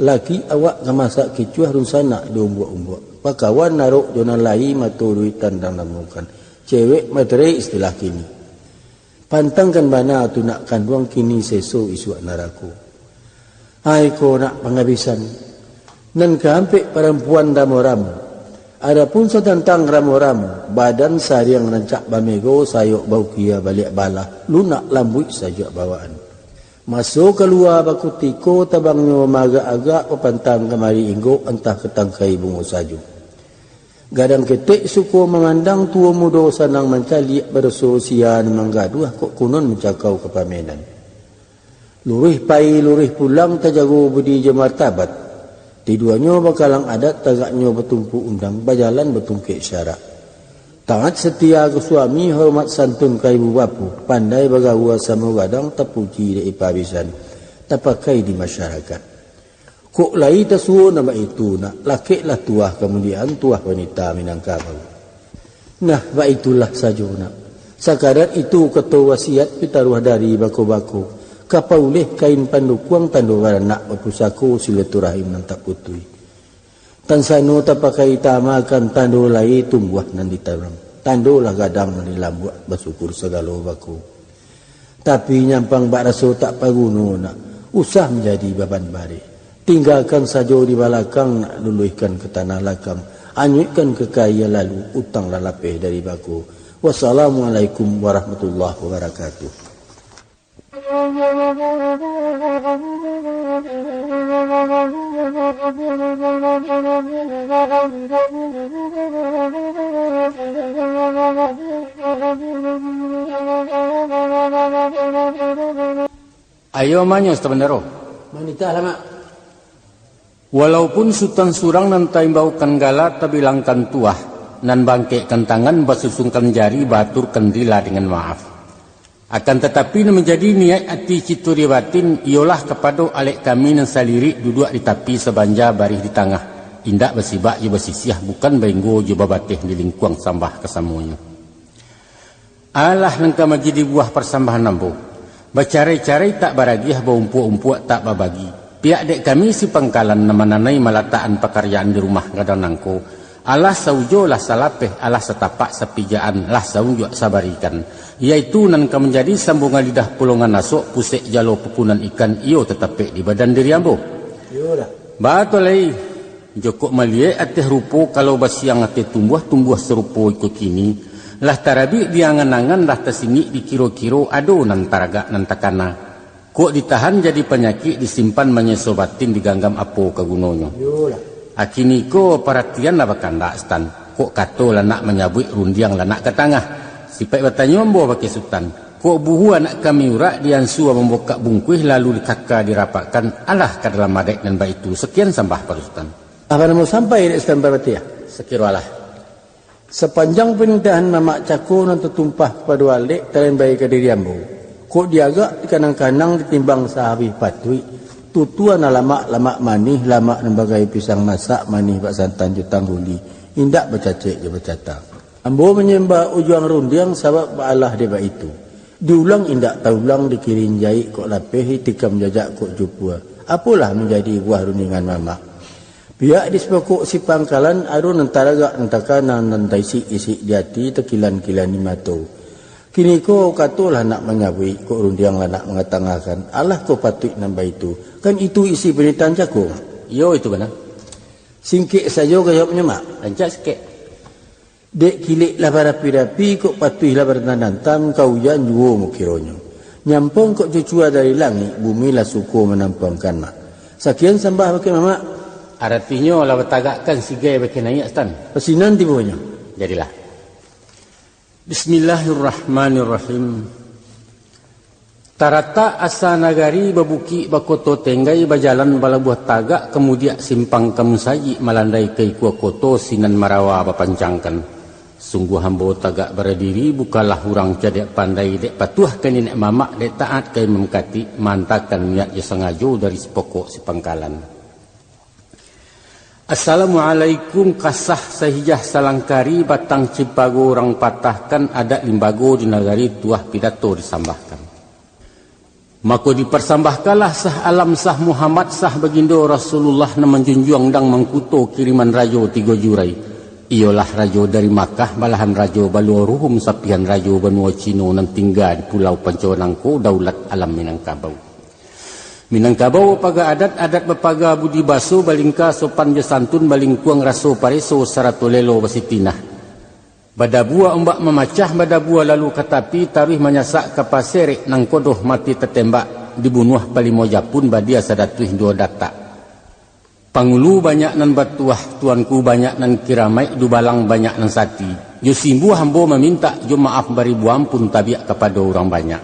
Laki awak ka masak kicuah, dunsanak jo umbuak-umbuak. Pakawan narok jo nan lai, mato duitan nan namukan. Cewek materai istilah kini. Pantangkan bana tu nak kanduang, kini seso isuak narako. Ai ko nak pangabisan. Nan kaampek parampuan ramo-ramo. Adapun satantang ramo-ramo, badan sariang rancak bamego, sayok baukia baliak balah, lunak lambuik sajuak bawaan. Maso kalua bakutiko, tabangnyo maagak-agak, bapantang kamari inggok, antah ka tangkai bungo sajo. Gadang ketek suko mamandang, tuo mudo sanang mancaliak, badoso sia nan manggaduah, kok kunun mancakau ka pamenan. Luruih pai, luruih pulang, tajago budi jo martabat. Tiduanyo bakalang adat, tagaknyo batumpu undang, bajalan batungkek syarak. Taat satia ka suami, hormat santun ka ibu bapo, pandai bagaua samo gadang, tapuji dek ipa bisan, tapakai di masyarakat. Kok lai tasuo nan baitu nak, lakeklah tuah kamudian, tuah wanita Minangkabau. Nah, baitulah sajo nak. Sakadar itu kato wasiat, pitaruah dari bako-bako, ka pauleh kain pandukuang, tando baranak bapusako, silaturahim nan tak putuih. Tansano tapakai tamakan, tando lai tumbuah nan ditanam, tandolah gadang nan dilambuak, basyukur sagalo bako. Tapi nyampang bak raso tak paguno nak, usah manjadi baban bareh. Tinggakan sajo di balakang nak, luluihkan ka tanah lakang, anyuikkan ka kaia lalu, utang lah lapeh dari bako. Wassalamualaikum warahmatullahi wabarakatuh. Ayo manyo, Sutan Bandaro. Manitah lamak. Walaupun Sutan surang nan taimbaukan gala, tabilangkan tuah, nan baangkekkan tangan, basusungkan jari, baaturkan rila dengan maaf. Akan tatapi, nan manjadi niaik ati, cito di batin, iyolah kapado alek kami nan salirik, duduak di tapi sabanja, barih di tangah, indak basibak jo basisiah, bukan bainggo jo babateh, di lingkuang sambah kasamonyo. Alah nan ka manjadi buah parsambahan ambo, bacarai-carai tak baragiah, baumpuak-umpuak tak babagi. Pihak dek kami si pangkalan, nan mananai malatakan pakaryaan di rumah gadang nangko, alah saujo lah salapeh, alah satapak sapijaan, lah saunjuak sabarikan, yaitu nan ka manjadi sambungan lidah, pulongan asok, pusek jalo pukunan ikan, iyo tatapek di badan diri ambo. Iyolah. Batua lai, jokok maliek ateh rupo, kalau basiang ateh tumbuah, tumbuah sarupo iko kini, lah tarabik di angan-angan, lah tasingik di kiro-kiro, ado nan taragak nan takana. Kok ditahan jadi panyakik, disimpan manyeso batin, diganggam apo ka gunonyo? Iyolah. Kini ko paratian lah bakandak, Sutan. Kok kato lah nak manyabuik, rundiang lah nak ka tangah. Sipaik batanyo ambo bakeh Sutan, kok buhu anak kami urak, diansua mambukak bungkuih, lalu dikaka dirapakkan, alah ka dalam adaik nan baitu. Sakian sambah pado Sutan. Apo nan mau sampai dek Sutan Parpatiah? Sakiro alah. Sapanjang panitahan mamak cako nan tatumpah kapado alek, talambai ka diri ambo. Kok diagak dikanang-kanang, ditimbang sahabih patuik, tutua nan lamak, lamak manih, lamak nan bagai pisang masak, manih bak santan jo tangguli, indak bacacek jo bacatang. Ambo manyembah ujuang rundiang, sabab baalah dek baitu. Diulang indak taulang, dikirin jaik kok lapeh, ditikam jajak kok jupua. Apolah manjadi buah rundingan mamak? Pihak di sapokok si pangkalan, ado nan taragak nan takana, nan taisik-isik di ati, takilan-kilan di mato. Kini ko katolah nak manyabuik, kok rundiang lah nak mangatangahkan. Alah ko patuik nan baitu? Kan itu isi panitahan cako? Iyo, itu bana. Singkek sajo ka jawabnyo, Mak. Rancak sikek. Dek kilek lah barapi-rapi, kok patuih lah barantang-rantang, ka ujan juo mukironyo. Nyampang kok cucua dari langik, bumi lah suko manampuangkan mak. Sakian sambah bakeh mamak. Aratinyo lah batagakkan sigai bakeh naiak, Sutan. Pasinan tibonyo. Jadilah. Bismillahirrahmanirrahim. Taratak asa nagari babukik bakoto tenggai, bajalan balabuah tagak, kamudiak simpang kamusajik, malandai ka ikua koto sinan marawa bapancangkan. Sungguah ambo tagak baradiri, bukanlah urang cadiak pandai, dek patuah ka niniak mamak, dek taat ka imam katik, maantakan niat jo sangajo dari sipokok sipangkalan. Assalamualaikum, kasah sahijah salangkari, batang cipago urang patahkan, adat limbago di nagari tuah pidato disambahkan. Mako diparsambahkanlah sah alam, sah Muhammad, sah bagindo Rasulullah, nan manjunjuang dang mangkuto kiriman rajo tigo jurai, iyolah rajo dari Makkah, balahan rajo baluo ruhum, sapihan rajo banua Cino, nan tingga di Pulau Panco nangko, daulat alam Minangkabau. Minangkabau bapaga adat, adat bapaga budi baso, balingka sopan jo santun, balingkuang raso pareso, sarato lelo basitinah. Badabua ombak mamacah, badabua lalu ka tapi, taruih manyasak ka paserek, nangko doh mati tatembak, dibunuah palimo Japun, badia sadatuih duo datak. Pangulu banyak nan batuah, tuanku banyak nan kiramaik, dubalang banyak nan sati. Jo simbuah ambo mamintak, jo maaf baribu ampun, tabiak kapado urang banyak.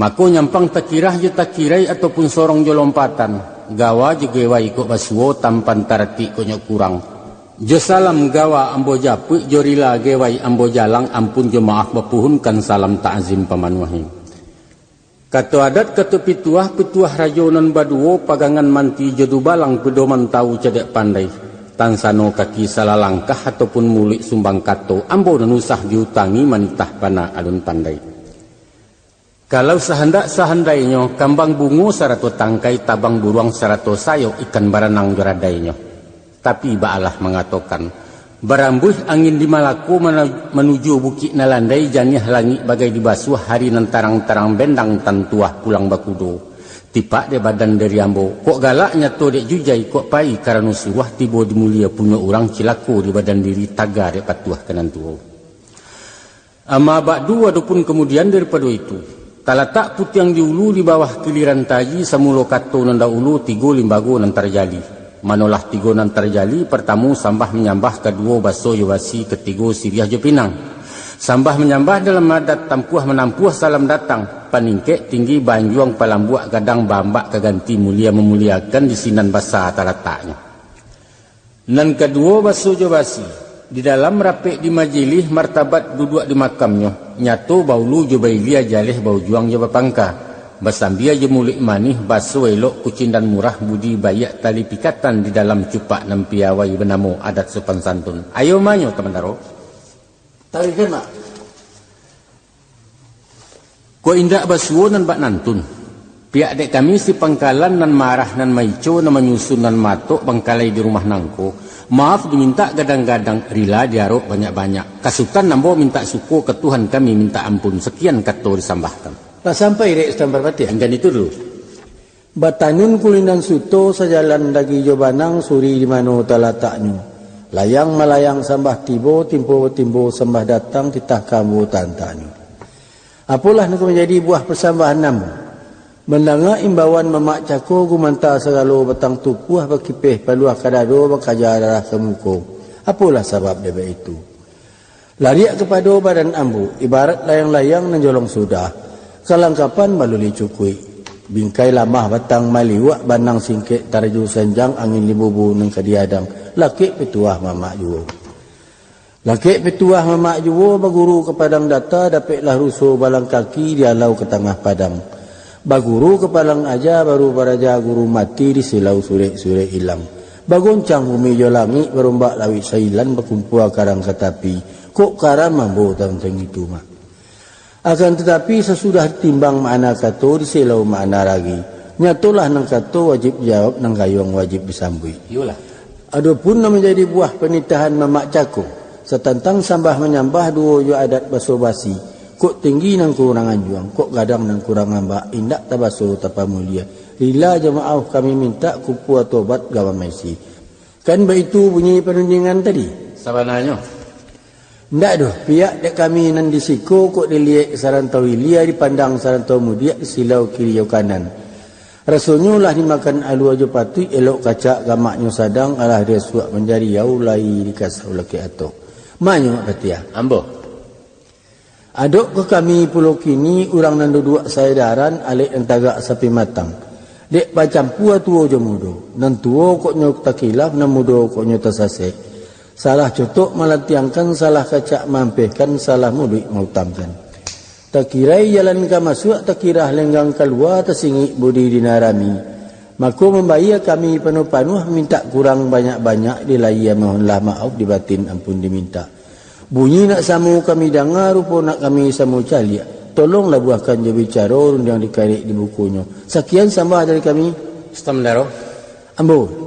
Mako nyampang takirah jo takirai, ataupun sorong jo lompatan, gawa jo gewai kok basuo, tampan taratik kok nyo kurang. Jo salam gawa ambo japuik, jo rila gewai ambo jalang, ampun jo maaf bapuhunkan, salam takzim pamanuahi. Kato adat, kato pituah, pituah rajo nan baduo, pagangan manti jo dubalang, pedoman tawu cadiak pandai. Tansano kaki salah langkah, ataupun muluik sumbang kato, ambo nan usah diutangi, manitah bana alun pandai. Kalau sahandak sahandainyo, kambang bungo sarato tangkai, tabang buruang sarato sayok, ikan baranang jo radainyo. Tapi baalah mangatokan, barambuih angin di Malako, mana-, manuju bukik nan landai, janiah langik bagai dibasuah, hari nan tarang-tarang bendang, tantuah pulang bakudo. Tipak dek badan diri ambo, kok galak nyato dek jujai, kok pai karano suruah, tibo di mulia punyo urang, cilako di badan diri, taga dek patuah ka nan tuo. Amma ba'du, adopun kamudian daripado itu, talatak putiang di ulu, di bawah kiliran taji, samulo kato nan dahulu, tigo limbago nan tarjali. Manolah tigo nan tarjali, partamo sambah manyambah, kaduo baso jo basi, katigo siriah jo pinang. Sambah manyambah dalam adat, tampuah manampuah salam datang, paningkek tinggi baanjuang, palambuak gadang baambak, ka ganti mulia mamuliakan, di sinan basa talataknyo. Nan kaduo, baso jo basi. Di dalam rapek di majilih, martabat duduak di makamnyo, nyato baulu jo bailia, jaleh baujuang jo bapangka, basambia jo muluik manih, baso elok kucindan murah, budi baiak tali pikatan, di dalam cupak nan piawai, banamo adat sopan santun. Ayo manyo, Tamandaro. Tarikan, Mak. Kok indak basuo nan bak nantun. Piak dek kami sipangkalan, nan marah nan maico, nan manyusun nan matok, bangkalai di rumah nangko, maaf dimintak gadang-gadang, rila diarok banyak-banyak. Ka Sutan ambo mintak suko, ka Tuhan kami mintak ampun. Sakian kato disambahkan. Lah sampai dek Sutan Parpatiah? Anggan itu dulu. Batanun kulinan suto, sajalan dagi jo banang, suri di mano talataknyo. Layang malayang sambah tibo, timpo batimbo sambah datang, titah ka ambo tantanyo. Apolah nan ka manjadi buah pasambahan ambo? Mandanga imbauan mamak cako, gumanta sagalo batang tupuah, bakipeh paluah ka dado, bakaja darah ka muko. Apolah sabab dek baitu? Lariak kapado badan ambo, ibarat layang-layang nan jolong sudah, kalangkapan baluli cukuik, bingkai lamah batang maliuak, banang singkek taraju sanjang, angin limbubu nan ka diadang, lakek pituah mamak juo. Lakek pituah mamak juo, baguru ka padang data, dapeklah ruso balang kaki, dialau ka tangah padang. Baguru ka padang aja, baru baraja guru mati, di silau surek-surek ilang. Bagoncang bumi jo langik, barombak lauik sailan, bakumpua karang ka tapi. Kok karam ambo tantang itu, Mak? Akan tatapi, sasudah ditimbang makna kato, diselau makna ragi, nyatolah nan kato wajib dijawab, nan gayuang wajib disambuik. Iyolah. Adopun nan manjadi buah panitahan mamak cako, satantang sambah manyambah, duo jo adat baso basi, kok tinggi nan kurang anjuang, kok gadang nan kurang ambak, indak tabaso tapamulia, rila jo maaf kami mintak, kumpua tobat gawa maisi. Kan baitu bunyi panunjuangan tadi? Sabananyo. Indak doh, pihak dek kami nan di siko kok diliek sarantau ilia, dipandang sarantau mudiak, disilau kiri jo kanan. Rasonyo lah dimakan alua jo patuik, elok kacak gamaknyo sadang, alah dirasuak manjadi au, lai dikasau lakek atok. Manyo, Patiah. Ambo. Adok ka kami pulo kini, urang nan duduak saedaran, alek nan tagak sapimatang. Dek bacampua tuo jo mudo, nan tuo kok nyo takilaf, nan mudo kok nyo tasasek. Salah cotok malantiangkan, salah kacak maampehkan, salah muluik mautangkan. Takirai jalan ka masuak, takirah lenggang kalua, tasingik budi di nan rami. Mako mambayia kami panuah-panuah, mintak kurang banyak-banyak, di lahia mohonlah maaf, di batin ampun dimintak. Bunyi nak samo kami danga, rupo nak kami samo caliak. Tolong labuahkan jo bicaro, rundiang dikarek di bukunyo. Sakian sambah dari kami. Sutan Mandaro. Ambo.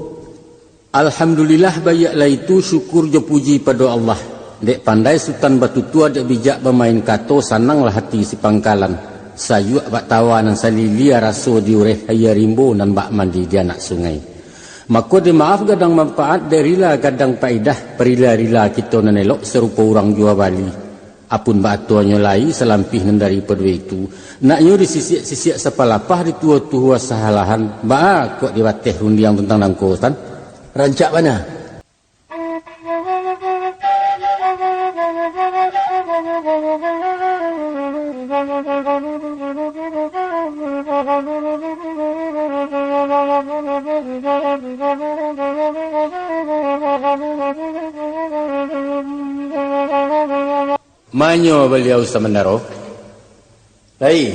Alhamdulillah, baiak lai tu, syukur jo puji pado Allah. Dek pandai Sutan batutua, dek bijak bamain kato, sananglah hati si pangkalan. Sayuak bak tawa nan salilia, raso di ureh aia rimbo, nan bak mandi di anak sungai. Mako dimaaf gadang manfaat, dek rila gadang paedah, parila-rila kito nan elok, sarupo urang jua bali. Apun baatuanyo lai, salampih nan daripado itu, naknyo disisiak-sisiak sapalapah, dituo-tuo sahalahan, baa kok dibateh rundiang tantang nangko, Tan? Rancak bana. Manyo baliau Sutan Mandaro. Lai.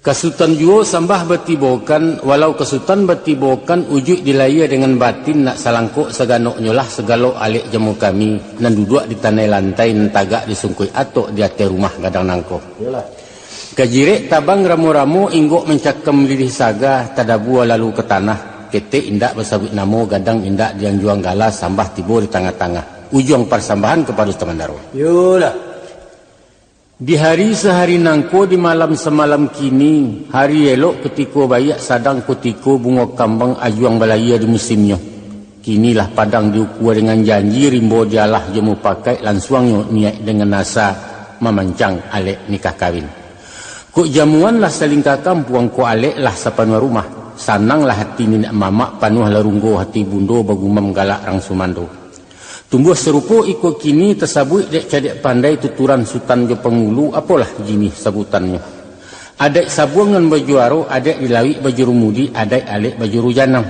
Ka Sutan juo sambah batibokan, walau ka Sutan batibokan, ujuik di lahia dengan batin nak salangkok saganoknyo lah, sagalo alek jamu kami, nan duduak di tanai lantai, nan tagak di sungkuik atok, di ateh rumah gadang nangko. Iyolah. Ka jirek tabang ramo-ramo, inggok mancakam lilih saga, tadabua lalu ka tanah, ketek indak basabuik namo, gadang indak dianjuang gala, sambah tibo di tangah-tangah. Ujuang parsambahan kapado Sutan Mandaro. Iyolah. Di hari sahari nangko, di malam samalam kini, hari elok kutiko baiak, sadang kutiko bungo kambang, ajuang balahia di musimnyo. Kini lah padang diukua dengan janji, rimbo dialah jo mupakaik, lansuangnyo niaik dengan asa, mamancang alek nikah kawin. Kok jamuan lah salingka kampuang, kok alek lah sapanuah rumah, sananglah hati niniak mamak, panuahlah runggo hati bundo, bagumam galak rang sumando. Tumbuah sarupo iko kini, tasabuik dek cadiak pandai, tuturan sutan jo pangulu, apolah jinih sabutannyo. Adaik sabuang nan bajuaro, adaik di lauik bajurumudi, adaik alek bajuru janang.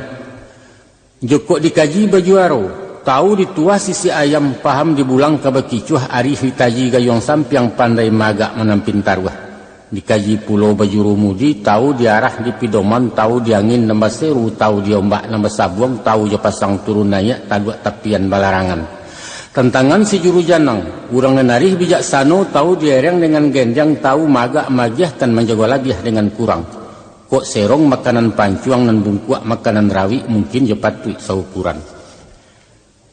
Jokok dikaji bajuaro, tau dituah sisiak ayam, paham dibulang ka bakicuah, arih ditaji gayuang sampiang, pandai maagak manampin taruah. Dikaji pulo bajurumudi, tau di arah di pidoman, tau di angin nan baseru, tau di ombak nan basabuang, tau jo pasang turun naiak, taduak tapian balarangan. Tantangan si juru janang, urang nan arih bijaksano, tau di ereng dengan gendiang, tau maagak maagiahkan, manjago labiah dengan kurang. Kok serong makanan pancuang, nan bungkuak makanan rawik, mungkin jo patuik saukuran.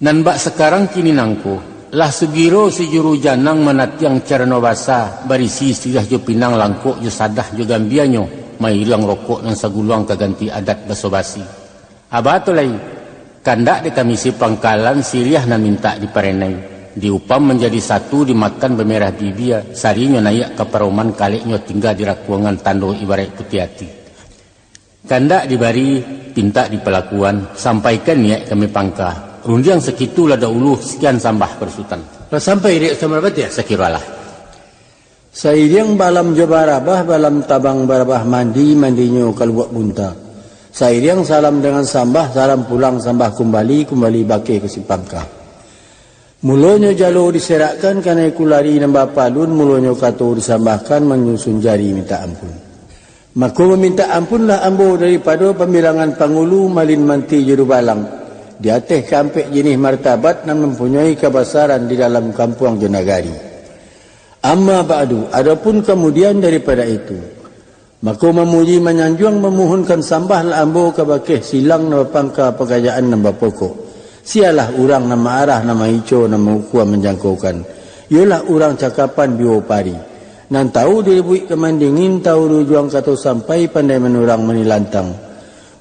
Nan bak sakarang kini nangko, lah sugiro si juru janang manatiang carano basa, barisi siriah jo pinang, langkok jo sadah jo gambianyo, mairiang rokok nan saguluang, ka ganti adat baso-basi. Aba tu lai, kandak dek kami si pangkalan, siriah nan mintak diparenai, diupam manjadi satu, dimakan bamerah bibia, sarinyo naiak ka paroman, kaleknyo tingga di rakuangan, tando ibaraik putiah ati. Kandak dibari, pintak dipalakuan, sampaikan niaik kami pangka. Rundiang sakitu lah daulu, sakian sambah pado Sutan. Lah sampai dek Sutan Balapatiah? Sakiro alah. Sairiang balam jo barabah, balam tabang barabah mandi, mandinyo ka Lubuak Bunta. Sairiang salam dengan sambah, salam pulang sambah kumbali, kumbali bakeh ka si pangka. Mulonyo jalo diserakkan, kanai kulari nan bapalun, mulonyo kato disambahkan, manyusun jari mintak ampun. Mako mamintak ampunlah ambo daripado pambilangan pangulu, malin manti jo dubalang, di ateh kaampek jinih martabat, nan mampunyoi kabasaran di dalam kampuang jo nagari. Amma ba'du, adopun kamudian daripado itu, mako mamuji manyanjuang, mamuhunkan sambahlah ambo kabakeh silang nan bapangka, pakajaan nan bapokok. Sialah urang nan maarah, nan maico, nan maukua, manjangkokan. Iyolah urang cakapan biwo pari, nan tau di lubuik ka mandingin, tau di ujuang kato sampai, pandai manurang manilantang.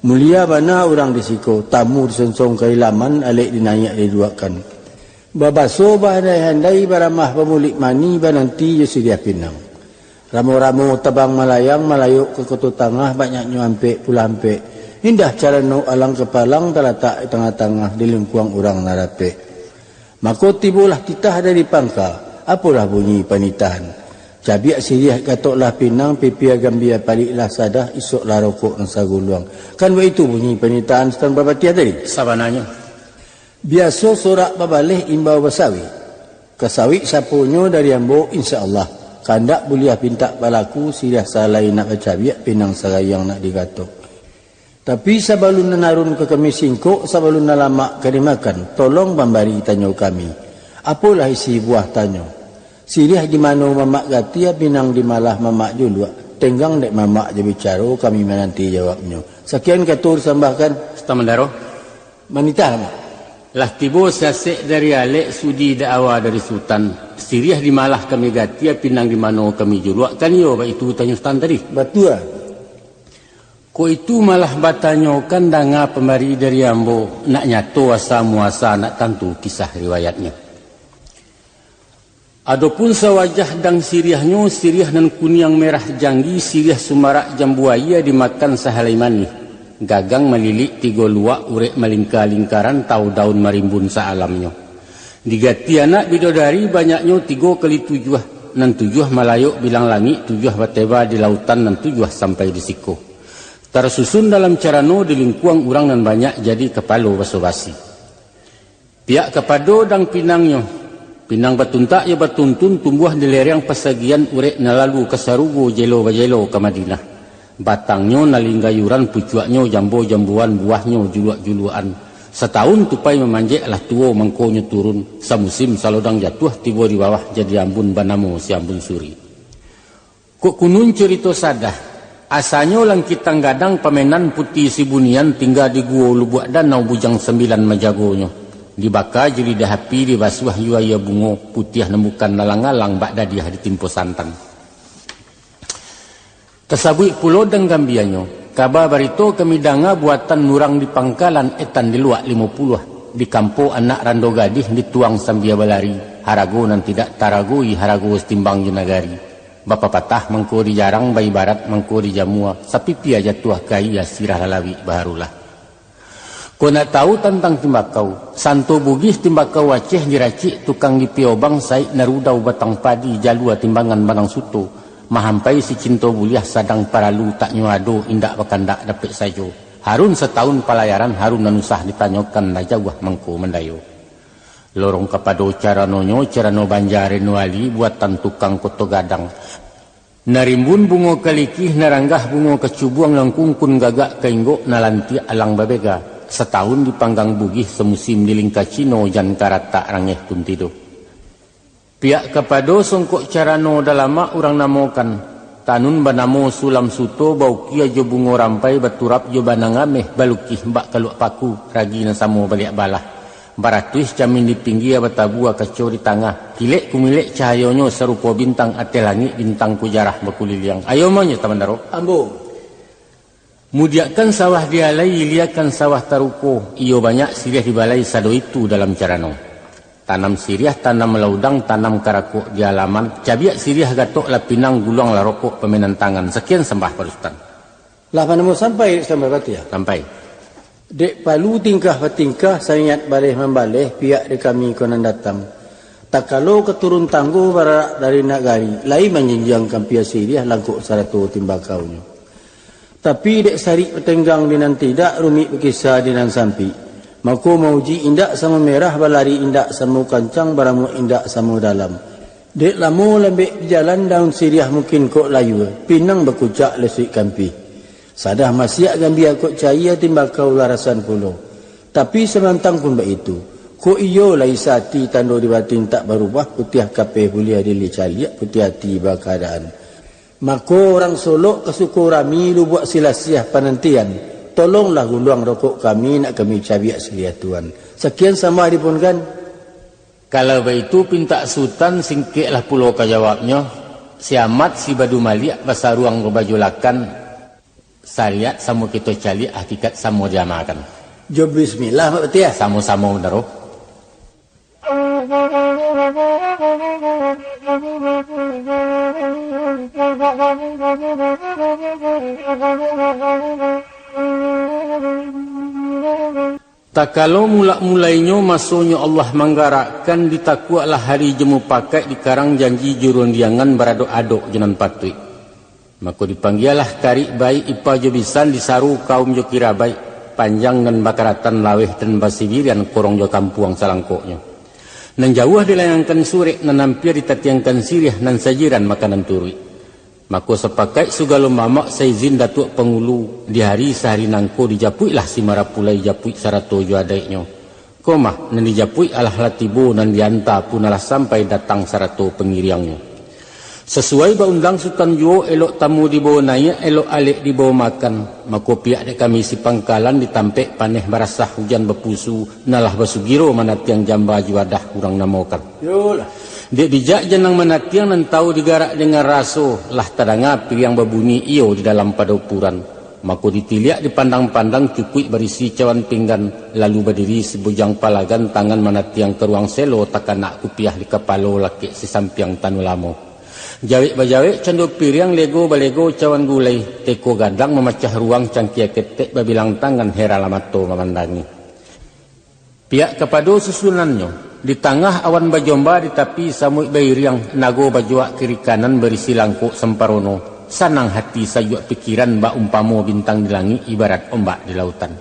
Mulia bana urang di siko, tamu disonsong ka ilaman, alek dinaiak diduakkan. Babaso bahandai-handai, baramah bamulik mani, bananti jo siriah pinang. Ramo-ramo tabang malayang, malayok ka Koto Tangah, banyaknyo ampek pulo ampek. Indah carano alang kapalang, talatak di tangah-tangah, di lingkuang urang nan rapek. Mako tibolah titah dari pangka, apolah bunyi panitahan. Cabiak siriah gatoklah pinang, pipia gambia paliklah sadah, isoklah rokok nan saguluang. Kan baitu bunyi panitahan Sutan Bapatiah tadi? Sabananyo. Biaso sorak babaleh imbau basawik. Ka sawik saponyo dari ambo, insya Allah. Kandak buliah pintak balaku, siriah salai nak bacabiak, pinang sagayang nak digatok. Tapi sabalun nan arun ka kami singkok, sabalun nan lamak ka dimakan, tolong mambari tanyo kami. Apolah isi buah tanyo? Siriah di mano mamak gatia, pinang di malah mamak juluak. Tenggang dek mamak jo bicaro, kami mananti jawabnyo. Sakian kato disambahkan. Sutan Mandaro. Manitah, Mak. Lah tibo sasek dari alek, sudi dak awa dari Sutan. Siriah di malah kami gatia, pinang di mano kami juluak, kan iyo baitu tanyo Sutan tadi? Batua. Kok itu malah batanyokan, danga pambari dari ambo, nak nyato asa muasa, nak tantu kisah riwayatnyo. Adopun sawajah dang siriahnyo, siriah nan kuniang merah janggi, siriah sumarak jambu aia, dimakan sahalai manih. Gagang malilik tigo luak, urek malingka-lingkaran, tau daun marimbun saalamnyo. Digati anak bidodari, banyaknyo tigo kali tujuah, nan tujuah malayok bilang langik, tujuah bateba di lautan, nan tujuah sampai di siko. Tarsusun dalam carano, di lingkuang urang nan banyak, jadi kapalo baso-basi. Piak kapado dang pinangnyo, pinang batuntak jo batuntun, tumbuah di lereng pasagian, urek nan lalu ka sarugo, jelo bajelo ka Madinah. Batangnyo nalin gayuran, pucuaknyo jambo-jamboan, buahnyo juluak-juluakan. Satahun tupai mamanjek, lah tuo mangkonyo turun, samusim salodang jatuah, tibo di bawah jadi ambun, banamo si Ambun Suri. Kok kunun curito sadah, asanyo Langkitang Gadang, pamenan Puti Sibunian, tingga di guo lubuak danau, bujang sambilan majagonyo. Dibaka jo lidah api, dibasuah jo aia bungo, putiah nan bukan alang-alang, bak dadiah ditimpo santan. Tasabuik pulo dang gambianyo, kaba barito kami danga, buatan urang di pangkalan, etan di luak limo puluah, di kampo anak rando gadih, dituang sambia balari, harago nan tidak taragoi, harago satimbang jo nagari. Bapapatah mangko di jarang, baibarat mangko di jamua, sapipia jatuah ka aia, sirah lalawik baharulah. Kok nak tahu tantang timbakau, santo Bugih timbakau Aceh, diracik tukang di Piobang, saik narudau batang padi, jalua timbangan banang suto, mahampai si cinto buliah, sadang paralu tak nyo ado, indak bakandak dapek sajo. Harun satahun palayaran, harun nan usah ditanyokan, lah jauah mangko mandayo. Lorong kapado caranonyo, carano Banja Reno Ali, buatan tukang Koto Gadang. Narimbun bungo kalikih, naranggah bungo kacubuang, nangkungkun gagak ka inggok, nalantiak alang babega. Satahun dipanggang Bugih, samusim di lingka Cino, jan karatak rangeh pun tido. Piak kapado songkok carano, dalamak urang namokan. Tanun banamo sulam suto, baukia jo bungo rampai, baturap jo banang ameh, balukih bak kaluak paku, ragi nan samo baliak balah. Baratuih camin di pinggia, batabua kaco di tangah. Kilek kumilek cahayonyo, sarupo bintang ateh langik, bintang kujarah bakuliliang. Ayo mah nyo, Sutan Mandaro. Ambo. Mudiakkan sawah di alai, iliakan sawah taruko, iyo banyak siriah di balai, sado itu dalam carano. Tanam siriah, tanam laudang, tanam karakok di alaman, cabiak siriah gatoklah pinang, guluanglah rokok pamenan tangan. Sakian sambah pado Sutan. Lah manamo sampai, Sutan Bapatiah? Sampai. Dek palu tingkah batingkah, saniat baleh mambaleh, piak di kami ko nan datang. Takalo ka turun tanggo, bararak dari nagari, lai manjinjiang kampia siriah, langkok sarato timbakaunyo. Tapi dek sarik batenggang di nan tidak, rumik bakisa di nan sampik. Mako mauji indak samo merah, balari indak samo kancang, baramuak indak samo dalam. Dek lamo lambek di jalan, daun siriah mungkin kok layua, pinang bakucak lesuik kampih. Sadah masiak gambia kok caia, timbakau larasan pulo. Tapi samantang pun baitu, kok iyo lai sati, tando di batin tak barubah, putiah kapeh buliah dilicaliak, putiah ati bakaadaan. Mako urang Solok ka Sukorami, Lubuak Silasiah panantian, tolonglah guluang rokok kami, nak kami cabiak siriah tuan. Sakian sambah dipunkan. Kalau baitu pintak Sutan, singkeklah pulo ka jawabnyo, si Amat si Badu Maliak, basaruang babaju lakan, sariat samo kito caliak, hakikat samo diamalkan. Jo bismillah, Mak Batiah. Samo-samo, Bendaro. Takalo mulak-mulainyo masonyo Allah manggarakkan, ditakuaklah hari jo mupakaik, dikarang janji jo rundiangan, baradok-adok jo nan patuik. Mako dipanggialah karik baik, ipa jo bisan, disaru kaum jo kirabaik, panjang nan bakaratan, laweh nan basibirian, korong jo kampuang salangkoknyo. Nan jauah dilayangkan surek, nan ampia ditatiangkan siriah, nan sajiran makanan turuik. Mako sapakaik sagalo mamak, saizin Datuak Pangulu, di hari sahari nangko dijapuiklah si marapulai, japuik sarato jo adaiknyo. Ko mah, nan dijapuik alah lah tibo, nan dianta pun alah sampai, datang sarato pangiriangnyo. Sasuai baundang Sutan juo, elok tamu dibawo naiak, elok alek dibawo makan. Mako pihak dek kami si pangkalan, di tampek paneh barasah, ujan bapusu, nan lah basugiro manatiang jamba juadah urang namokan. Yolah. Dek bijak janang manatiang, nan tahu digarak dengan raso, lah tadanga piriang babunyi iyo di dalam padopuran. Mako ditiliak, dipandang-pandang, cukuik barisi cawan pinggan, lalu badiri si bujang palagan, tangan manatiang ka ruang selo, takanak kupiah di kapalo, lakek si sampiang tanu lamo. Jawek-bajawek cando piriang, lego-balego cawan gulai, teko gadang mamacah ruang, cangkia ketek babilang tangan, heranlah mato mamandangi. Piak kapado susunannyo, di tangah awan bajomba, di tapi samuik bairiang, nago bajuak kiri kanan, barisi langkok samparono, sanang hati sayuak pikiran, bak umpamo bintang di langik, ibarat ombak di lautan.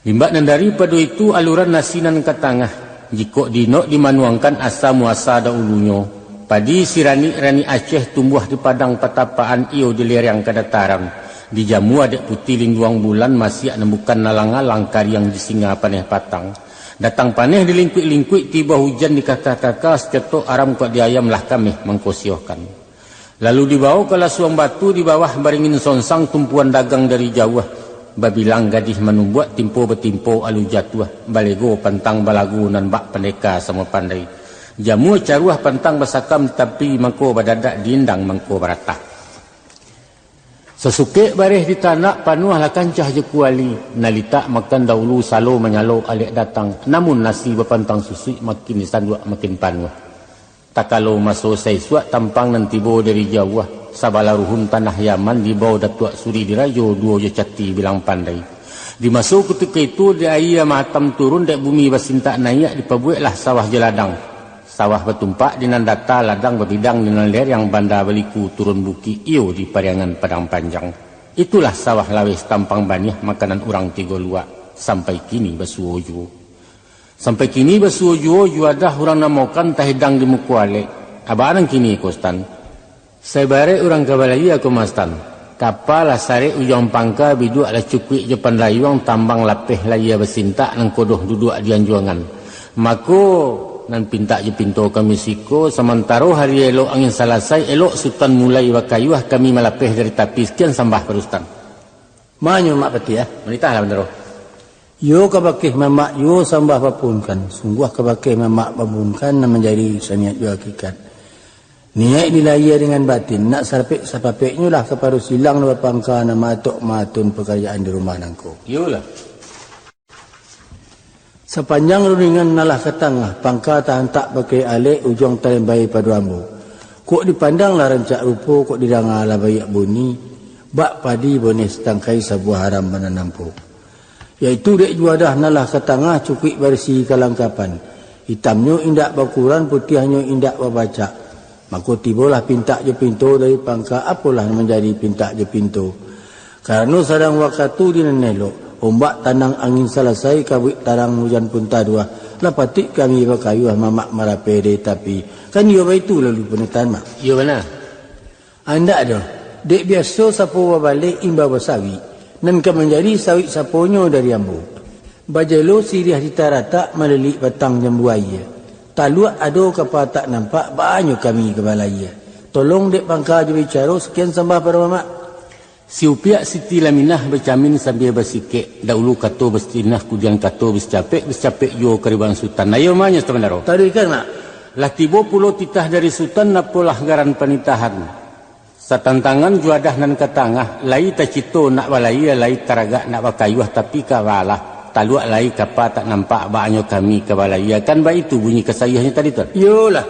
Limbak nan daripado itu, aluran nasi nan ka tangah, jikok diinok dimanuangkan, asa muasa daulunyo, padi siranik-ranik Aceh, tumbuah di padang patapaan, iyo di lereng kadataran, dijamua dek putih linduang bulan, masiak nan bukan alang-alang, kariang di singa paneh patang. Datang paneh dilingkuik-lingkuik, tibo hujan dikaka-kaka, sacotok aram kok di ayam, lah kameh mangkosiohkan. Lalu dibawo ka lasuang batu, di bawah baringin sonsang, tumpuan dagang dari jauah, babilang gadih manumbuak, timpo batimpo alu jatuah, balego pantang balagu, nan bak pandeka samo pandai. Jamua caruah pantang basakam, tapi mangko badadak, diindang mangko baratah. Sasukek bareh ditanak, panuahlah kancah jo kuali, nan litak makan daulu, salo manyalo alek datang, namun nasi bapantang susuik, makin disanduak makin panuah. Takalo maso saisuak, tampang nan tibo dari jauah, sabalah ruhun tanah Yaman, dibawo Datuak Suri Dirajo, duo jo cati bilang pandai. Di maso kutiko itu, di aia matam turun, dek bumi basintak naiak, dipabueklah sawah jo ladang. Sawah batumpak di nan data, ladang babidang di nan lereng, banda baliku turun bukik, iyo di Pariangan Padang Panjang. Itulah sawah laweh tampang baniah, makanan urang tigo luak, sampai kini basuo juo. Sampai kini basuo juo, juadah urang namokan, tahidang di muko alek. Abaa nan kini ko, Sutan? Sabarek urang ka balayia ko mah, Sutan. Kapa lah sarek ujuang pangka, biduak lah cukuik jo pandayuang, tambang lapeh layia basintak, nan kodoh duduak di anjuangan. Mako, nan pintak jo pinto kami siko, samantaro hari elok angin salasai, elok Sutan mulai bakayuah, kami malapeh dari tapi. Sakian sambah pado Sutan. Manyo Mak Patiah, ah. Manitahlah, Bandaro. Iyo kabakeh mamak juo sambah bapunkan, sungguah kabakeh mamak bapunkan, nan manjadi saniat jo hakikat. Niaik dilayia dengan batin, nak sarapek-sapapeknyo lah kapado silang nan bapangka, nan maatok-maatun pakarajaan di rumah nangko. Iyolah. Sapanjang rundingan nan lah ka tangah, pangka tahantak pakai alek, ujuang talembai pado ambo. Kok dipandang lah rancak rupo, kok didanga lah baiak bunyi, bak padi boneh satangkai, sabuah haram mananam po. Yaitu dek juadah nan lah ka tangah, cukuik barisi kalangkapan. Itamnyo indak bakuran, putiahnyo indak babacak. Mako tibolah pintak jo pinto dari pangka, apolah nan manjadi pintak jo pinto. Karano sadang wakatu di nan elok, ombak tanang angin salasai, kabuik tarang ujan pun taduah, lah patuik kami bakayuah, mamak marapeh dari tapi. Kan iyo baitu lalu panitahan, Mak? Iyo bana. Andak doh, dek biaso sapo babaleh imbau basawik, nan ka manjadi sawik saponyo dari ambo. Bajelo siriah di taratak, malilik batang jambu aia. Taluak ado kapa tak nampak, baa nyo kami ka balayia. Tolong dek pangka jo bicaro, sakian sambah pado mamak. Si Upiak Siti Laminah bacamin sambia basikek, daulu kato basatinah, kudian kato basacapek, basacapek juo kariban Sutan. Ayo, manyo Sutan Bandaro. Taruihkan, Mak. Lah tibo pulo titah dari Sutan, apolah garan panitahan. Satantangan juadah nan ka tangah, lai tacito nak balayia, lai taragak nak bakayuah, tapi ka balah. Taluak lai kapa tak nampak, baa nyo kami ka balayia, kan baitu bunyi kasaiahnyo tadi, Tuan? Iyolah.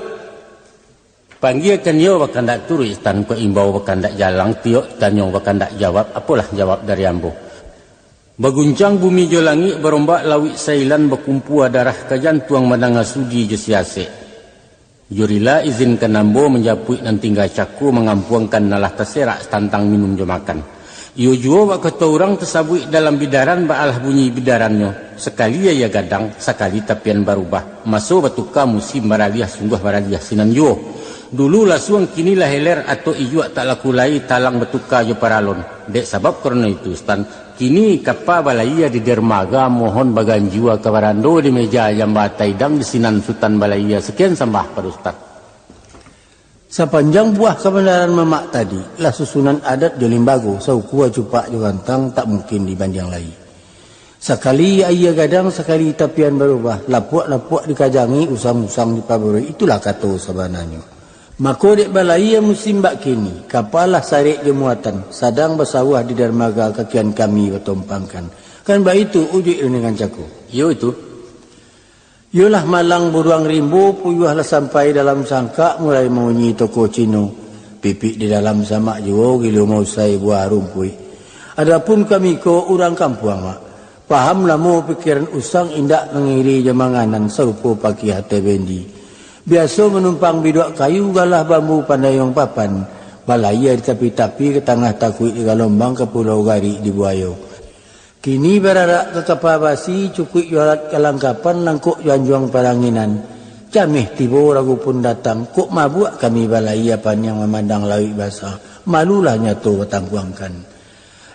Panggiakan iyo bakandak turuik, Sutan, kok imbau bakandak jalang, tiok tanyo bakandak jawab, apolah jawab dari ambo. Baguncang bumi jo langik, barombak lauik sailan, bakumpua darah ka jantuang, mandanga sudi jo siasek. Jo rila izinkan ambo manjapuik nan tingga cako, mangampuangkan nan lah taserak tantang minun jo makan. Iyo juo bak kato urang tasabuik dalam bidaran, baalah bunyi bidarannyo, sakali aia gadang, sakali tapian barubah, maso batuka musim baraliah, sungguah baraliah sinan juo. Dulu lasuang kini lah heler, atok ijuak tak laku lai, talang batuka jo paralon. Dek sabab karano itu, Sutan, kini kapa balayia di dermaga, mohon baganjua ka barando, di meja jamba taidang, di sinan Sutan balayia. Sakian sambah pado Sutan. Sapanjang buah kabandaran mamak tadi, lah susunan adat jo limbago, saukua cupak jo gantang, tak mungkin dibandiang lai. Sakali aia gadang, sakali tapian barubah, lapuak-lapuak dikajangi, usang-usang dipabarui, itulah kato sabananyo. Mako dek balayia musim bak kini, kapa lah sarek jo muatan, sadang basawah di darmaga, kakian kami batompangkan. Kan baitu ujuik rundingan cako. Iyo itu. Iyolah malang buruang rimbo, puyuah lah sampai dalam sangkak, mulai maunyi toko Cino. Pipik di dalam samak juo, gilo mausai buah rumpuik. Adapun kami ko urang kampuang, Mak. Paham lamo pikiran usang, indak mangiri jo manganan, sarupo pakiah ateh bendi. Biaso manumpang biduak kayu, galah bambu pandayuang papan, balayia di tapi-tapi, ka tangah takuik di galombang, ka pulau garik di buayo. Kini bararak ka kapa basi, cukuik jo alat kalangkapan, langkok jo anjuang paranginan. Cameh tibo ragu pun datang, kok mabuak kami balayia paniang, mamandang lauik basa, malulah nyato batangkuangkan.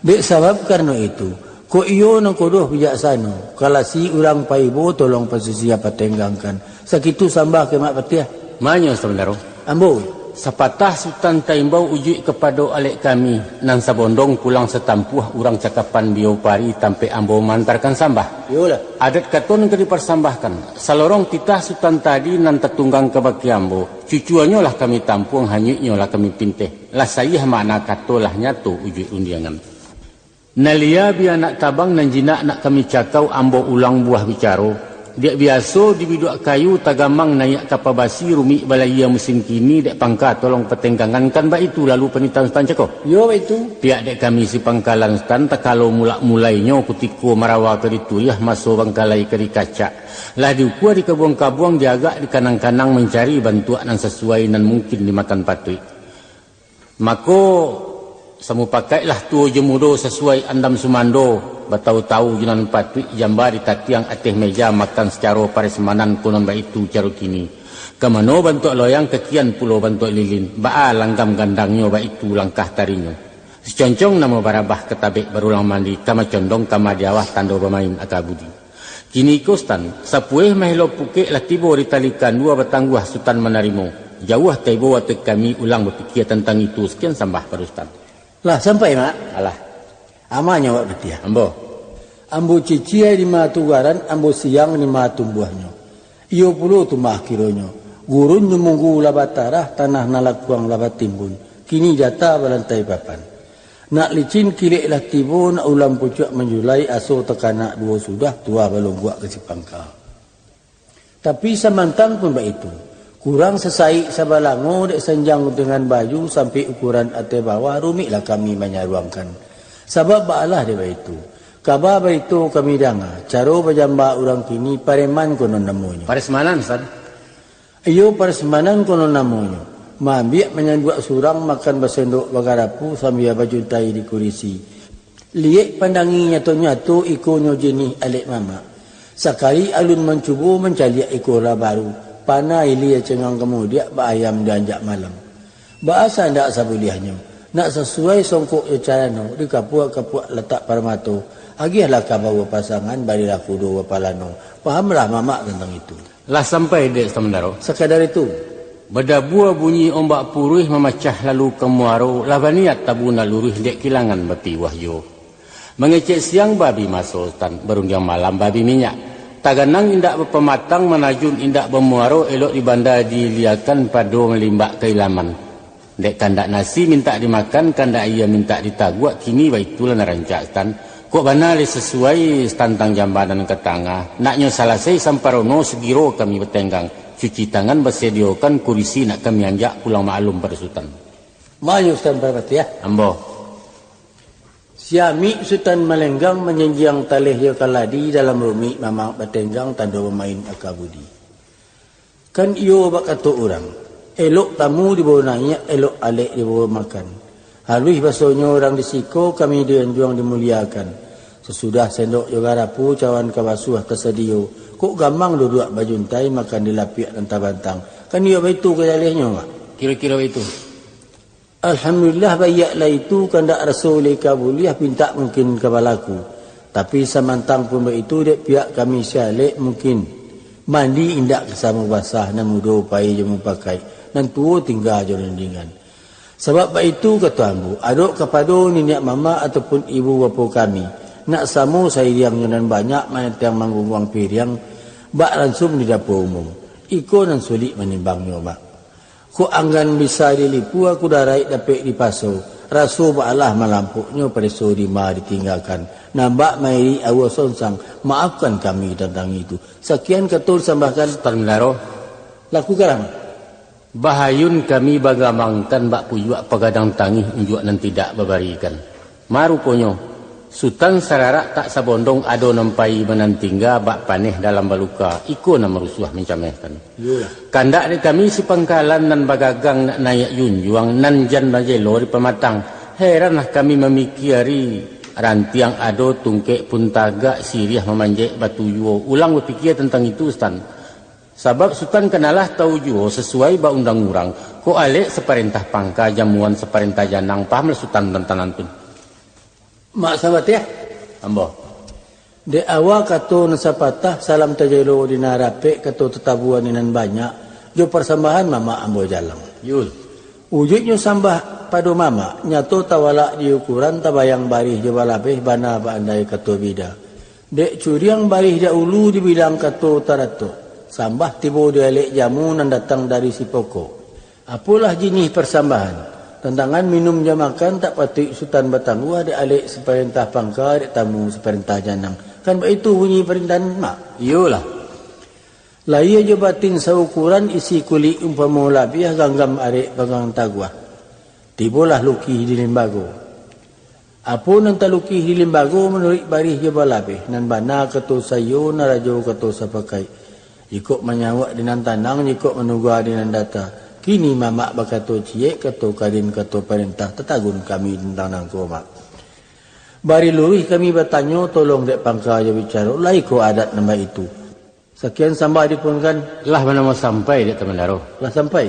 Dek sabab karano itu, kok iyo nan kodoh bijaksano, kalasi urang paibo, tolong pasisia patenggangkan. Sakitu sambah ka Mak Patiah. Manyo sabandaro. Ambo. Sapatah Sutan taimbau ujuik kapado alek kami, nan sabondong pulang satampuah, urang cakapan biopari, tampek ambo maantarkan sambah. Iyolah. Adat kato nan ka diparsambahkan, salorong titah Sutan tadi nan tatunggang kabake ambo, cucuanyo lah kami tampuang, hanyuiknyo lah kami pinteh, lah saiah makna kato, lah nyato ujuik rundiangan. Nan lia bia nak tabang, nan jinak nak kami cakau, ambo ulang buah bicaro. Dek biaso di biduak kayu, tagamang naiak kapa basi, rumik balayia musim kini, dek pangka tolong patenggangan, kan baitu lalu panitahan Sutan cako? Iyo, baitu. Piak dek kami si pangkalan Sutan, takalo mulak-mulainyo, kutiko marawa ka dituriah, maso bangkalai ka dikacak. Lah diukua dikabuang-kabuang, diagak dikanang-kanang, mancari bantuak nan sasuai, nan mungkin dimakan patuik. Mako, samupakaiklah tuo jo mudo, sasuai andam sumando, batau-tau jo nan patuik, jamba ditatiang ateh meja, makan sacaro parasmanan, konon baitu caro kini. Ka mano bantuak loyang, kakian pulo bantuak lilin, baa langgam gandangnyo, baitu langkah tarinyo. Siconcong namo barabah, katabek barulang mandi, ka macondong kama di awah, tando bamain aka budi. Kiniko Sutan, sapueh mahelo pukek, lah tibo di tali kandua, batangguah Sutan manarimo. Jauah taibo ateh kami, ulang bapikia tantang itu, sakian sambah pado Sutan. Lah sampai, Mak? Alah. Amanyo awak Patiah. Ambo. Ambo ciciai di ma tugaran, ambo siang di ma tumbuahnyo. Iyo pulo tu mah kironyo, gurun jo munggu lah batarah, tanah nan lakuang lah batimbun, kini jata balantai papan. Nak licin kilek lah tibo, nak ulam pucuak manjulai, aso takanak duo sudah, tuah balongguak ka sipangka. Tapi samantang pun baitu, kurang sasaik sabalango, dek sanjang guntingan baju, sampik ukuran ateh bawah, rumiklah kami manyaruangkan. Sabab baalah dek baitu, kaba barito kami danga, caro bajamba urang kini, pareman konon namonyo. Paresmanan, San? Iyo, paresmanan konon namonyo. Maambiak manyanduak surang, makan basendok bagarapu, sambia bajuntai di kurisi. Liek pandangi nyato-nyato, ikonyo jinih alek mamak. Sakali alun mancubo, mancaliak iko lah baru. Panah ilia cengang kamudiak, baayam dianjak malam. Baa sandak sabuliahnyo, nak sasuai songkok jo carano, dikapuak-kapuak latak parmato, agiahlah ka baua pasangan, barilah kudo bapalano. Pahamlah mamak tantang itu. Lah sampai dek Sutan Mandaro? Sakadar itu. Badabua bunyi ombak puruih, mamacah lalu ka muaro, lah baniat tabu nak luruih, dek kilangan bapiwah juo. Mangecek siang babi maso, Sutan, barundiang malam babi minyak. Taganang indak bapamatang, manajun indak bamuaro, elok di banda diiliakan, pado malimbak ka ilaman. Dek kandak nasi mintak dimakan, kandak aia mintak ditaguak, kini baitulah nan rancak, Sutan. Kok bana lai sasuai tantang jambanan ka tangah, naknyo salasai samparono sagiro kami batenggang, cuci tangan basadiokan kurisi nak kami anjak pulang maklum pado Sutan. Manyo Sutan Parpatiah. Ambo. Siamik Sutan Malenggang manjanjiang taleh jo kaladi dalam rumik mamak batenggang tando bamain aka budi. Kan iyo bak kato urang, elok tamu dibawo naiak, elok alek dibawo makan. Haluih basonyo urang di siko kami di anjuang dimuliakan. Sasudah sendok jo garapu cawan ka basuah tasadio, kok gamang duduak bajuntai makan di lapiak nan tabantang. Kan iyo baitu ka jalehnyo, Mak? Kiro-kiro baitu. Alhamdulillah, baiak lah itu, kandak raso ulih ka buliah, pintak mungkin ka balaku. Tapi samantang pun baitu, dek pihak kami si alek mungkin mandi indak ka samo basah, nan mudo pai jo mupakaik, nan tuo tingga jo rundingan. Sabab baitu kato ambo, adok kapado niniak mamak ataupun ibu bapo kami, nak samo sairiang jo nan banyak manantiang manggungguang piriang, bak lansuang di dapua umum. Iko nan sulik manimbangnyo, Mak. Kok anggan bisa dilipua, kudaraik dapek dipaso, raso baalah malampoknyo pareso dima ditinggakan, nambak mairik aua songsang, maafkan kami tantang itu. Sakian kato disambahkan. Sutan Mandaro. Lakukanlah. Bahayun kami bagamangkan bak puyuak pagadang tangih unjuak nan tidak babarikan. Ma ruponyo, Sutan sararak tak sabondong ado nan pai manantingga bak paneh dalam baluka, iko nan marusuah mancamehkan. Iyolah. Kandak dek kami si pangkalan nan bagagang nak naiak junjuang nan jan bajelo di pamatang. Heranlah kami mamikiari rantiang ado tungkek pun tagak siriah mamanjek batu juo. Ulang bapikia tantang itu, Sutan. Sabab Sutan kanalah tau juo sasuai ba undang urang, kok alek saparentah pangka, jamuan saparentah janang, pahamlah Sutan tantang nan tu. Mak Sabatiah. Ambo. Dek awa kato nan sapatah, salam tajelo di nan rapek, kato tatabuan di nan banyak, jo parsambahan mamak ambo jalang. Yul. Ujuiknyo sambah pado mamak, nyato tawalak di ukuran, tabayang barih jo balabeh, bana baandai kato bida. Dek curiang barih dahulu dibilang kato taratok, sambah tibo di alek jamu nan datang dari si pokok. Apolah jinih parsambahan, tantangan minum jo makan tak patuik Sutan batangguah dek alek saparentah pangka, dek tamu saparentah janang. Kan baitu bunyi parintahan, Mak? Iyolah. Lahia jo batin saukuran, isi kulik umpamo labiah, ganggam arek panggang taguah. Tibolah lukih di limbago. Apo nan talukih di limbago manuruik barih jo balabeh, nan bana kato saiyo, nan rajo kato sapakaik. Jikok manyawak di nan tanang, jikok manuga di nan data. Kini mamak bakato ciek, kato karin, kato parentah, tatagun kami tantang nangko, Mak. Bari luruih kami batanyo, tolong dek pangka jo bicaro, lai ko adat nan baitu. Sakian sambah dipunkan. Lah manamo sampai, dek Tamandaro? Lah sampai.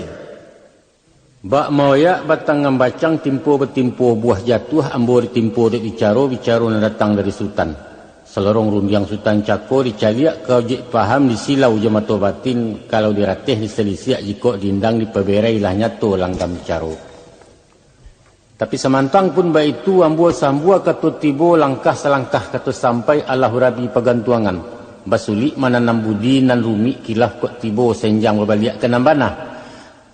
Bak maoyak batang ngambacang, timpo batimpo buah jatuah, ambo ditimpo dek bicaro, bicaro nan datang dari Sutan. Salorong rundiang Sutan cako, dicaliak ka ojek paham, disilau jo mato batin, kalau dirateh disalisiak, jikok diindang dipaberai, lah nyato langgam bicaro. Tapi samantang pun baitu, ambo sambua kato tibo, langkah salangkah kato sampai, alah urabi pagantuangan. Basulik mananam budi, nan rumik kilaf kok tibo, senjang babaliak ka nan bana.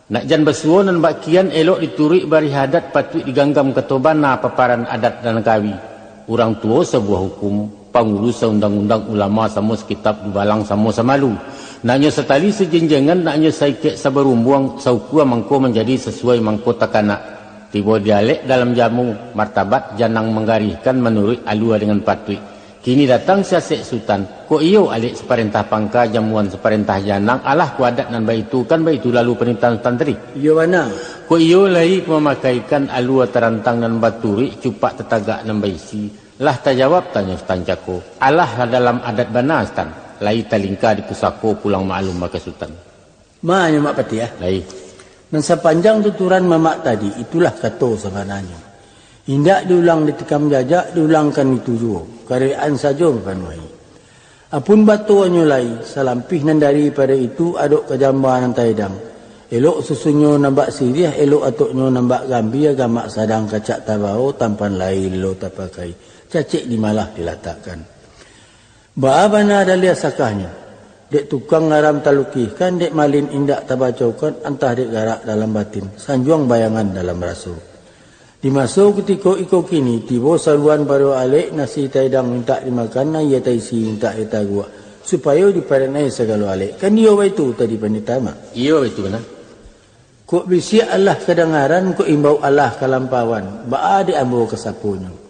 Nak jan basuo nan bak kian, elok dituruik barih adat, patuik diganggam kato bana, paparan adat nan kawi. Urang tuo sabuah hukum, pangulu saundang-undang, ulama samo sakitab, dubalang samo samalu. Naknyo satali sajenjengan, naknyo saikek sabarumbuang, saukua mangko manjadi, sasuai mangko takanak. Tibo di alek dalam jamu, martabat janang manggarihkan, manuruik alua dengan patuik. Kini datang si asek Sutan, kok iyo alek saparentah pangka, jamuan saparentah janang, alah ko adat nan baitu, kan baitu lalu parintahan Sutan tadi? Iyo bana. Kok iyo lai ko mamakaikan alua tarantang nan baturuik, cupak tatagak nan baisi? Lah tajawab tanyo Sutan cako, alah lah dalam adat bana, Sutan, lai talingka di pusako, pulang maklum baka Sutan. Ma nyo Mak Patiah. Lai. Nan sapanjang tuturan mamak tadi, itulah kato sabananyo. Indak diulang ditikam jajak, diulangkan itu juo, karek-an sajo mapanuahi. Apun batonyo lai, salampih nan daripado itu, adok ka jamba nan taedang. Elok susunnyo nan bak siriah, elok atoknyo nan bak gambia, gamak sadang kacak tabao, tampan lai lilo tapakai, cacek di malah dilatakkan. Baa bana daliah sakahnyo, dek tukang ngaram talukihkan, dek malin indak tabacokan, antah dek garak dalam batin, sanjuang bayangan dalam raso. Di maso kutiko iko kini, tibo saruan pado alek, nasi taidang mintak dimakan, aia taisi mintak ditaguak, supayo diparenai sagalo alek. Kan iyo baitu tadi pandita, Mak? Iyo, baitu bana. Kok bisiak alah kadangaran, kok imbau alah kalampauan, baa dek ambo kasaponyo.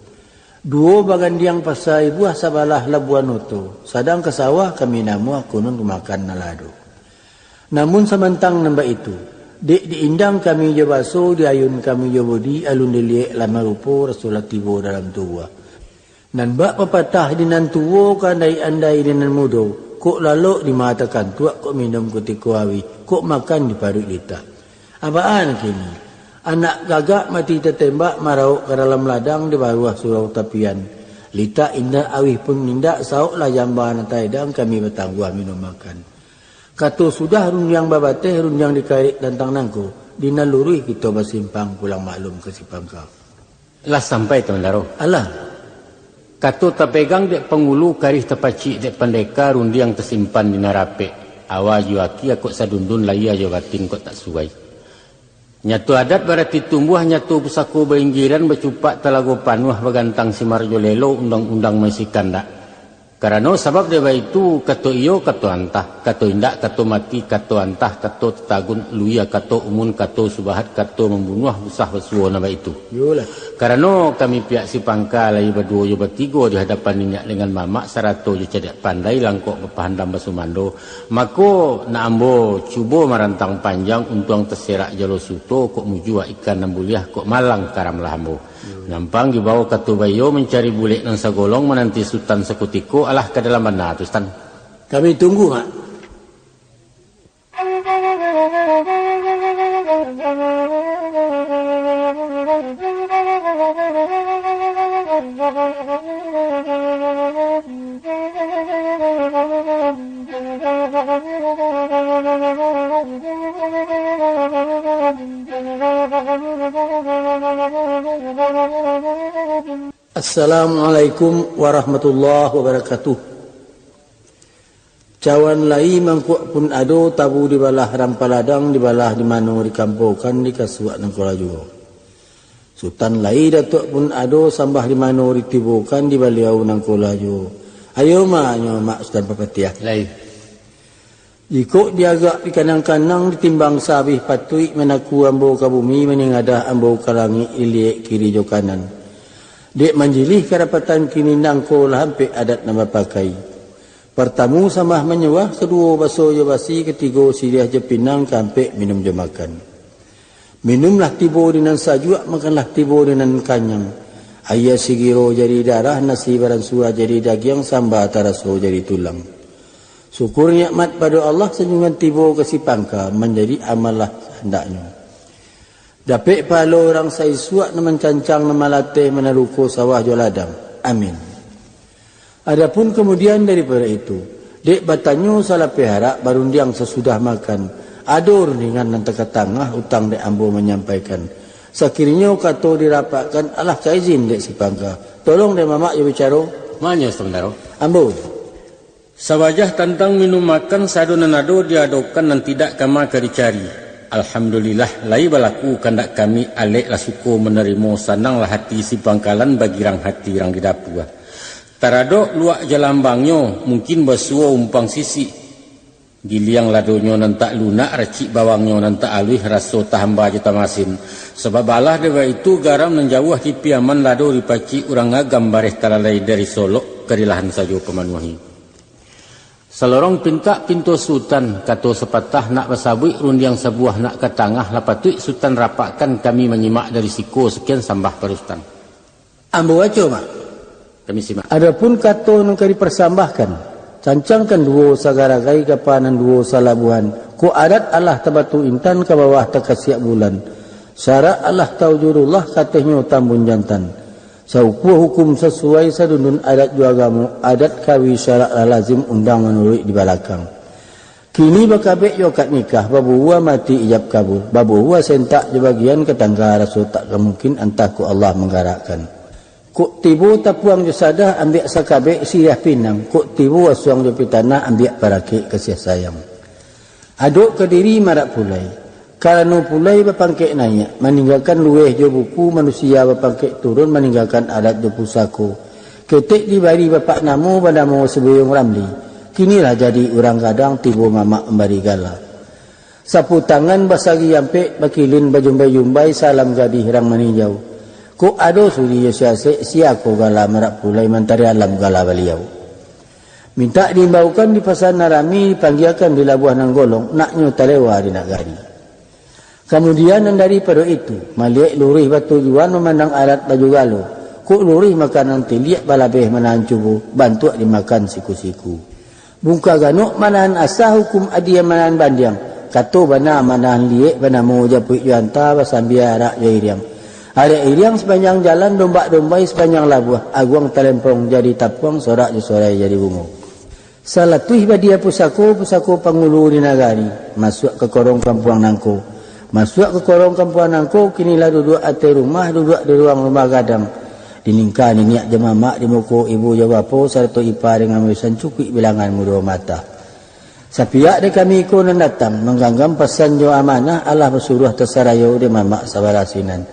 Duo bagandiang pasa ibuah sabalah labuan oto, sadang ka sawah kami namuah, konon ka makan nan lah ado. Namun samantang nan baitu, dek diindang kami jo baso, diayun kami jo bodi, alun diliek lah marupo, raso lah tibo dalam tubuah. Nan bak papatah di nan tuo, ka andai-andai di nan mudo, kok lalok di mata kantuak, kok minum kutiko auih, kok makan di paruik litak. Abaan kini, anak gagak mati tatembak, marauk ka dalam ladang, di baruah surau tapian. Litak indak, auih pun indak, saoklah jamba nan taedang, kami batangguah minum makan. Kato sudah rundiang babateh, rundiang dikarek tantang nangko, di nan luruih kito basimpang, pulang maklum ka si pangka. Lah sampai, Tuan Daro? Alah. Kato tapegang dek pangulu, karih tapacik dek pandeka, rundiang tasimpan di nan rapek. Awa jo aki akok sadundun, lahia jo batin kok tak suai. Nyato adat barati tumbuah, nyato pusako bainggiran, bacupak talago panuah, bagantang simar jo lelo, undang-undang maisi kandak. Karano sabab dek baitu, kato iyo, kato antah, kato indak, kato mati, kato antah, kato tatagun, luia, kato umun, kato subahat, kato mambunuah, usah basuo nan baitu. Iyolah. Karano kami pihak si pangka lai baduo jo batigo di hadapan niniak dengan mamak, sarato jo cadiak pandai, langkok bapahandam basumando, mako, nak ambo cubo marantang panjang, untuang taserak jalo suto, kok mujua ikan nan buliah, kok malang karamlah ambo. Nampang dibao kato baiyo, mancari bulek nan sagolong, mananti Sutan sakutiko, alah ka dalam bana tu, Sutan. Kami tunggu, Mak. Assalamualaikum warahmatullahi wabarakatuh. Cawan lai mangkuak pun ado, tabu dibalah rampa ladang, dibalah di mano dikampokan, dikasuak nangko lah juo. Sutan lai datuak pun ado, sambah di mano ditibokan, di baliau nangko lah juo. Ayo ma nyo, Mak Sutan Papatiah. Lai. Jikok diagak dikanang-kanang, ditimbang sabih patuik, manaku ambo ka bumi, maningadah ambo ka langik, diliek kiri jo kanan. Dek manjilih karapatan kini, nangko lah ampek adat nan bapakai. Partamu sambah manyambah, kaduo baso jo basi, katigo siriah jo pinang, kaampek minum jo makan. Minumlah tibo di nan sajuak, makanlah tibo di nan kanyang. Aia sigiro jadi darah, nasi baransua jadi dagiang, samba taraso jadi tulang. Syukur nikmat pado Allah, sanjuangan tibo ka si pangka, manjadi amal lah sahandaknyo. Dapek pahalo urang saisuak, nan mancancang, nan malateh, manaruko sawah jo ladang. Amin. Adapun kamudian daripado itu, dek batanyo salapeh arak, barundiang sasudah makan, ado rundingan nan takatangah, utang dek ambo manyampaikan. Sakirinyo kato dirapakkan, alah ka izin dek si pangka. Tolong dek mamak jo bicaro. Manyo, Sutan Daro. Ambo. Sabajah tantang minum makan, sado nan ado diadokan, nan tidak kama ka dicari. Alhamdulillah, lai balaku kandak kami, alek lah suko manarimo, sananglah hati si pangkalan, bagirang hati rang di dapua. Taradok luak jalambangnyo, mungkin basuo umpang sisik. Giliang ladonyo nan tak lunak, racik bawangnyo nan tak aluih, raso tahamba jo tamasin. Sabab alah dek baitu, garam nan jauah di Piaman, lado dipacik urang agam, bareh talalai dari Solok, ka dilahan sajo pamanuahi. Salorong pintak pinto Sutan, kato sapatah nak basabuik, rundiang sabuah nak ka tangah, lah patuik Sutan rapakkan, kami manyimak dari siko, sakian sambah pado Sutan. Ambo baco, Mak. Kami simak. Adopun kato nan ka diparsambahkan, cancangkan duo sagaragai, kapa nan duo salabuhan, kok adat alah tabatu intan, ka bawah takasiak bulan, syarak alah taujurullah, katehnyo tambun jantan. Saukua hukum sasuai, sadundun adat jo agamo, adat kawi syarak lah lazim, undang manuruik di balakang. Kini bakabek jo akad nikah, babuhua mati ijab kabul, babuhua sentak jo bagian, ka tangga raso tak ka mungkin, antah kok Allah manggarakkan. Kok tibo tapuang jo sadah, ambiak sakabek siriah pinang, kok tibo asuang jo pitanah, ambiak parakek kasiah sayang. Adok ka diri marak pulai, Karano pulai bapangkek naiak, maninggakan lueh jo buku, manusia bapangkek turun, maninggakan adat jo pusako. Ketek dibari bapak namo, banamo Sibuyuang Ramli. Kini lah jadi urang gadang, tibo mamak mambari gala. Sapu tangan basagi ampek, bakilin bajumbai-jumbai, salam gadih rang manijau. Kok ado sudi jo siasek, sia ko gala marak pulai, mantari alam gala baliau. Mintak diimbaukan di pasa nan rami, dipanggiakan di labuah nan golong, naknyo talewa di nagari. Kamudian nan daripado itu, maliek luruih batujuan, mamandang adat baju galo, kok luruih makanan tiliak, balabeh manahan cubo, bantuak dimakan siku-siku. Bungka ganok manahan asah, hukum adia manahan bandiang, kato bana manahan liek, banamo japuik jo anta, basambia arak jo iriang. Arak iriang sapanjang jalan, dombak dombai sapanjang labuah, aguang talempong jadi tapuang, sorak jo sorai jadi bungo. Salatuih badia pusako, pusako pangulu di nagari, masuak ka korong kampuang nangko. Masuak ka korong kampuang nangko, kini lah duduak ateh rumah, duduak di ruang rumah gadang. Di lingka niniak jo mamak, di muko ibu jo bapo, sarato ipa dengan mamisan, cukuik bilangan mudo mata. Sapiak dek kami ko nan datang, mangganggam pasan jo amanah, alah basuruah tasarayo dek mamak sabalah sinan.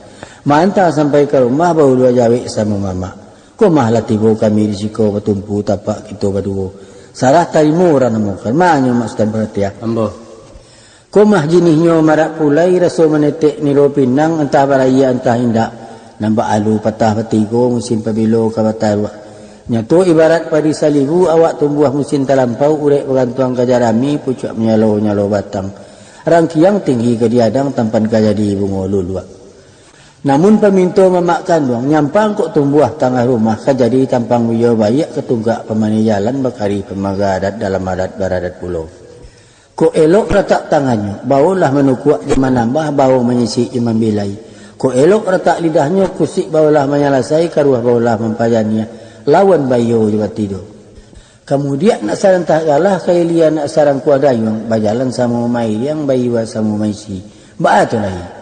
Maanta sampai ka rumah, baulua jawek samo mamak. Ko mah lah tibo kami di siko, batumpu tapak kito baduo. Sarah tarimo urang namokan, manyo Mak Sutan Paratiah. Ambo. Ko mah jinihnyo marak pulai, raso manetek niro pinang, antah barayia antah indak. Nan baalu patah batigo, musim pabilo ka bataruak. Nyato ibarat padi salibu, awak tumbuah musim talampau, urek bagantuang ka jarami, pucuak manyalo-nyalo batang. Rangkiang tinggi ka diadang, tampan ka jadi bungo luluak. Namun paminto mamak kanduang, nyampang kok tumbuah tangah rumah, ka jadi tampang wiyo baiak, ka tunggak pamani jalan, bakari pamaga adat, dalam adat baradat pulo. Kok elok ratak tangannyo, baolah manukuak jo manambah, bao manyisik jo mambilai. Kok elok ratak lidahnyo, kusuik baolah manyalasai, karuah baolah mampajaniah, lawan baiyo jo batido. Kamudiak nak sarantah galah, ka ilia nak sarangkuah dayuang, bajalan samo mairiang, baiwa samo maisi. Baa tu lai?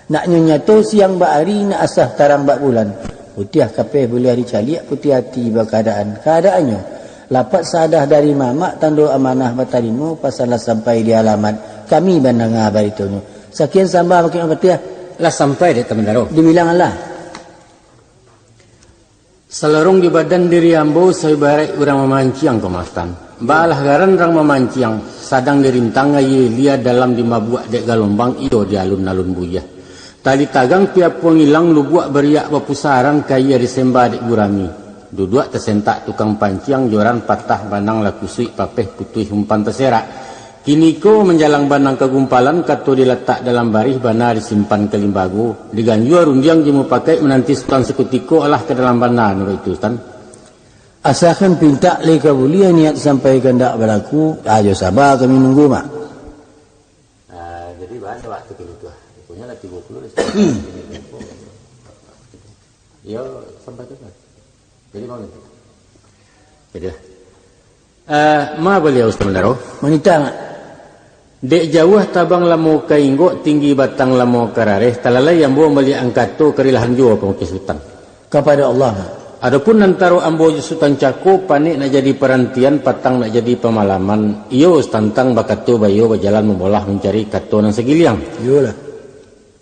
Naknyo nyato siang bak ari, nak asah tarang bak bulan. Putiah kapeh buliah dicaliak, putiah ati bakaadaan. Kaadaannyo, lapat saadah dari mamak, tando amanah batarimo, pasan lah sampai di alamat, kami mandanga baritonyo. Sakian sambah bakeh Mak Patiah. Lah sampai dek Tamandaro. Dibilang alah. Salorong di badan diri ambo, saibaraik urang mamanciang, Komandan. Baalah garan rang mamanciang, sadang dirintang aia lia, dalam dimabuak dek galombang, iyo di alun-alun buyah. Tali tagang piapuang ilang, lubuak bariak bapusaran, kaia disemba dek gurami. Duduak tasentak tukang panciang, joran patah banang lah kusuik, papeh putuih umpan taserak. Kiniko manjalang banang ka gumpalan, kato dilatak dalam barih, bana disimpan ka limbago, diganjua rundiang jo mupakaik, mananti Sutan sakutiko, alah ka dalam bana nan baitu, Sutan. Asakan pintak lai ka buliah, niat sampai kandak balaku, ajo saba kami nunggu, Mak. Ah, jadi, baa wakatu kini tu, ah? Ruponyo lah tigo puluah lah. Iyo, sampai tu lah. Jadi, mau minta. Jadi lah. Ah, ma baliau, Sutan Mandaro? Manitah, Mak. Dek jauah tabang lamo ka inggok, tinggi batang lamo ka rareh, talalai ambo maliek angkato, karilahan juo pamukik Sutan. Kapado Allah, Mak. Adopun antaro ambo jo Sutan cako, panek nak jadi parantian, patang nak jadi pamalaman, iyo satantang bakato baiyo, bajalan mambolah mancari kato nan sagiliang. Iyolah.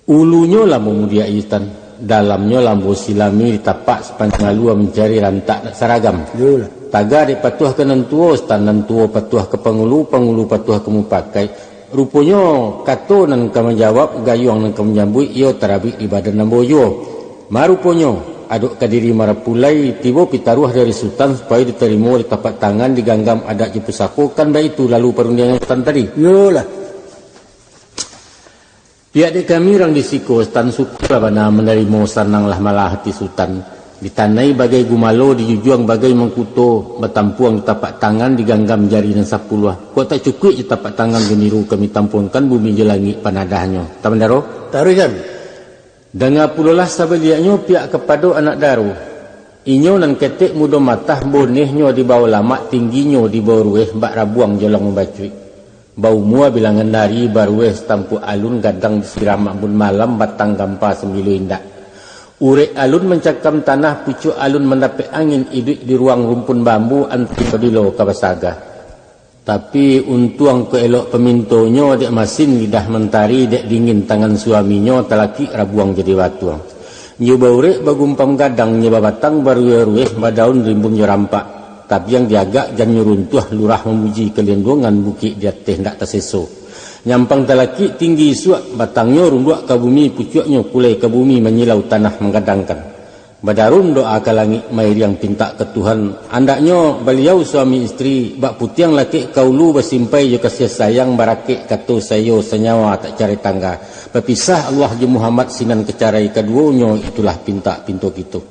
Ulunyo lah mamudiak itan, dalamnyo lah ambo silami, ditapak sapanjang alua, mancari rantak nak saragam. Iyolah. Taga dek patuah ka nan tuo, Sutan, nan tuo patuah ka pangulu, pangulu patuah ka mupakaik. Ruponyo kato nan ka manjawab, gayuang nan ka manjambuik, iyo tarabik di badan ambo juo. Ma ruponyo, adok ka diri marapulai, tibo pitaruah dari Sutan, supayo ditarimo, ditapak tangan, diganggam adat jo pusako, kan baitu lalu parundiangan Sutan tadi. Iyolah. Pihak dek kami rang di siko, Sutan, syukurlah bana manarimo, sananglah malah ati Sutan. Ditanai bagai gumalo, dijujuang bagai mangkuto, batampuang di tapak tangan, diganggam jari nan sapuluah. Kok tak cukuik jo tapak tangan gendiro kami tampuangkan, bumi jo langik panadahnyo. Tamandaro? Taruihkan. Danga pulolah sabaliaknyo pihak kapado anak daro. Inyo nan ketek mudo matah, bonehnyo di bawah lamak, tingginyo di bawah rueh, bak rabuang jolong mambacuik. Baumua bilangan ari, barueh satampuak alun, gadang disiram ambun malam, batang gampa sambilu indak. Urek alun mancakam tanah, pucuak alun mandapek angin, iduik di ruang rumpun bambu, anti pabilo ka basaga. Tapi untuang kok elok pamintonyo, dek masin lidah mantari, dek dingin tangan suaminyo, talakik rabuang jadi batuang. Nyo baurek bagumpam gadang, nyo babatang barueh-rueh, badaun rimbun jo rampak. Tabiang diagak jan nyo runtuah, lurah mamuji kalindungan, bukik di ateh ndak taseso. Nyampang talakik tinggi isuak, batangnyo runduak ka bumi, pucuaknyo kulai ka bumi, manyilau tanah manggadangkan. Badarun doa ka langik, mairiang pintak ka Tuhan. Andaknyo baliau suami isteri, bak putiang lakek ka ulu, basimpai jo kasiah sayang, barakek kato saiyo, sanyawa tak carai tangga. Bapisah Allah jo Muhammad, sinan ka carai kaduonyo, itulah pintak pinto kito.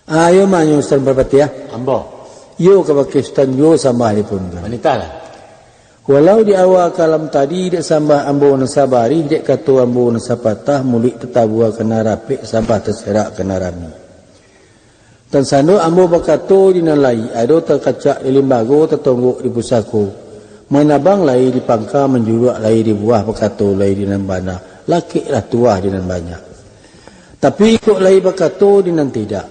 Ayo manyo Sutan Parpatiah. Ambo. Iyo ka bakeh Sutan juo sambah dipun kan. Manitahlah. Walau di awal kalam tadi, dek sambah ambo nan sabarih, dek kato ambo nan sapatah, muluik tatabua ka nan rapek, sambah taserak ka nan rami. Tan sando ambo bakato di nan lai, ado takacak di limbago, tatonggok di pusako. Manabang lai di pangka, manjuruak lai di buah, bakato lai di nan bana, lakeklah tuah di nan banyak. Tapi kok lai bakato di nan tidak,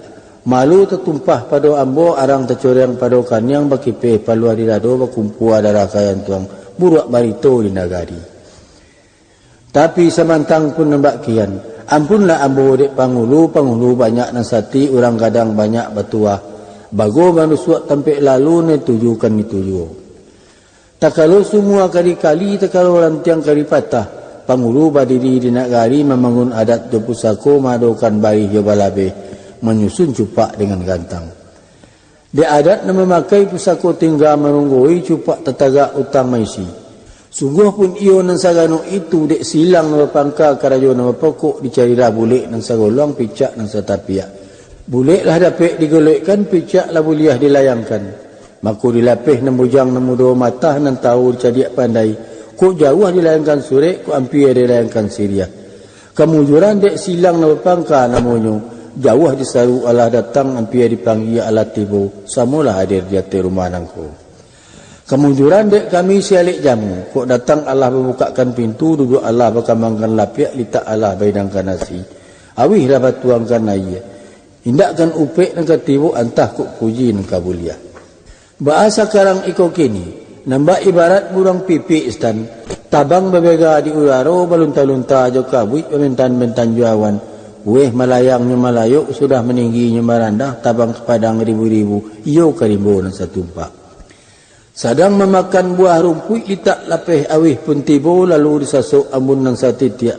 malu tatumpah pado ambo, arang tacoreng pado kaniang, bakipeh paluah di dado, bakumpua darah ka jantuang, buruak barito di nagari. Tapi samantang pun nan bak kian, ampunlah ambo dek pangulu, pangulu banyak nan sati, urang gadang banyak batuah, bago manusuak tampek lalu, nan tuju kan itu juo. Takalo sumua ka dikali, takalo rantiang ka dipatah, pangulu badiri di nagari, mambangun adat jo pusako, maadokan barih jo balabeh, manyusun cupak dengan gantang. Dek adat nan mamakai, pusako tingga marunggoi, cupak tatagak utang maisi. Sungguah pun iyo nan sagano itu, dek silang nan bapangka, karajo nan bapokok, dicarilah bulek nan sagoluang, picak nan satapiak. Bulek lah dapek digolekkan, picak lah buliah dilayangkan. Mako dilapeh nan bujang nan mudo, matah nan tahu dicadiak pandai, kok jauah dilayangkan surek, kok ampia dilayangkan siriah. Kamujuran dek silang nan bapangka namonyo, jauah disaru alah datang, ampia dipanggia alah tibo, samolah hadir di ateh rumah nangko. Kamujuran dek kami si alek jamu, kok datang alah babukakkan pintu, duduak alah bakambangkan lapiak, litak alah baidangkan nasi, awih lah batuangkan aia. Indakkan upek nan ka tibo, antah kok puji nan ka buliah. Baa sakarang iko kini, nan bak ibarat buruang pipik Sutan, tabang babega di udaro, balunta-lunta jo kabuik, bamentan-mentan jo awan, uweh malayang nyo malayok, sudah maninggi nyo marandah, tabang ka padang ribu-ribu, iyo ka rimbo nan satumpak. Sadang mamakan buah rumpuik, litak lapeh awih pun tibo, lalu disasok ambun nan satitiak,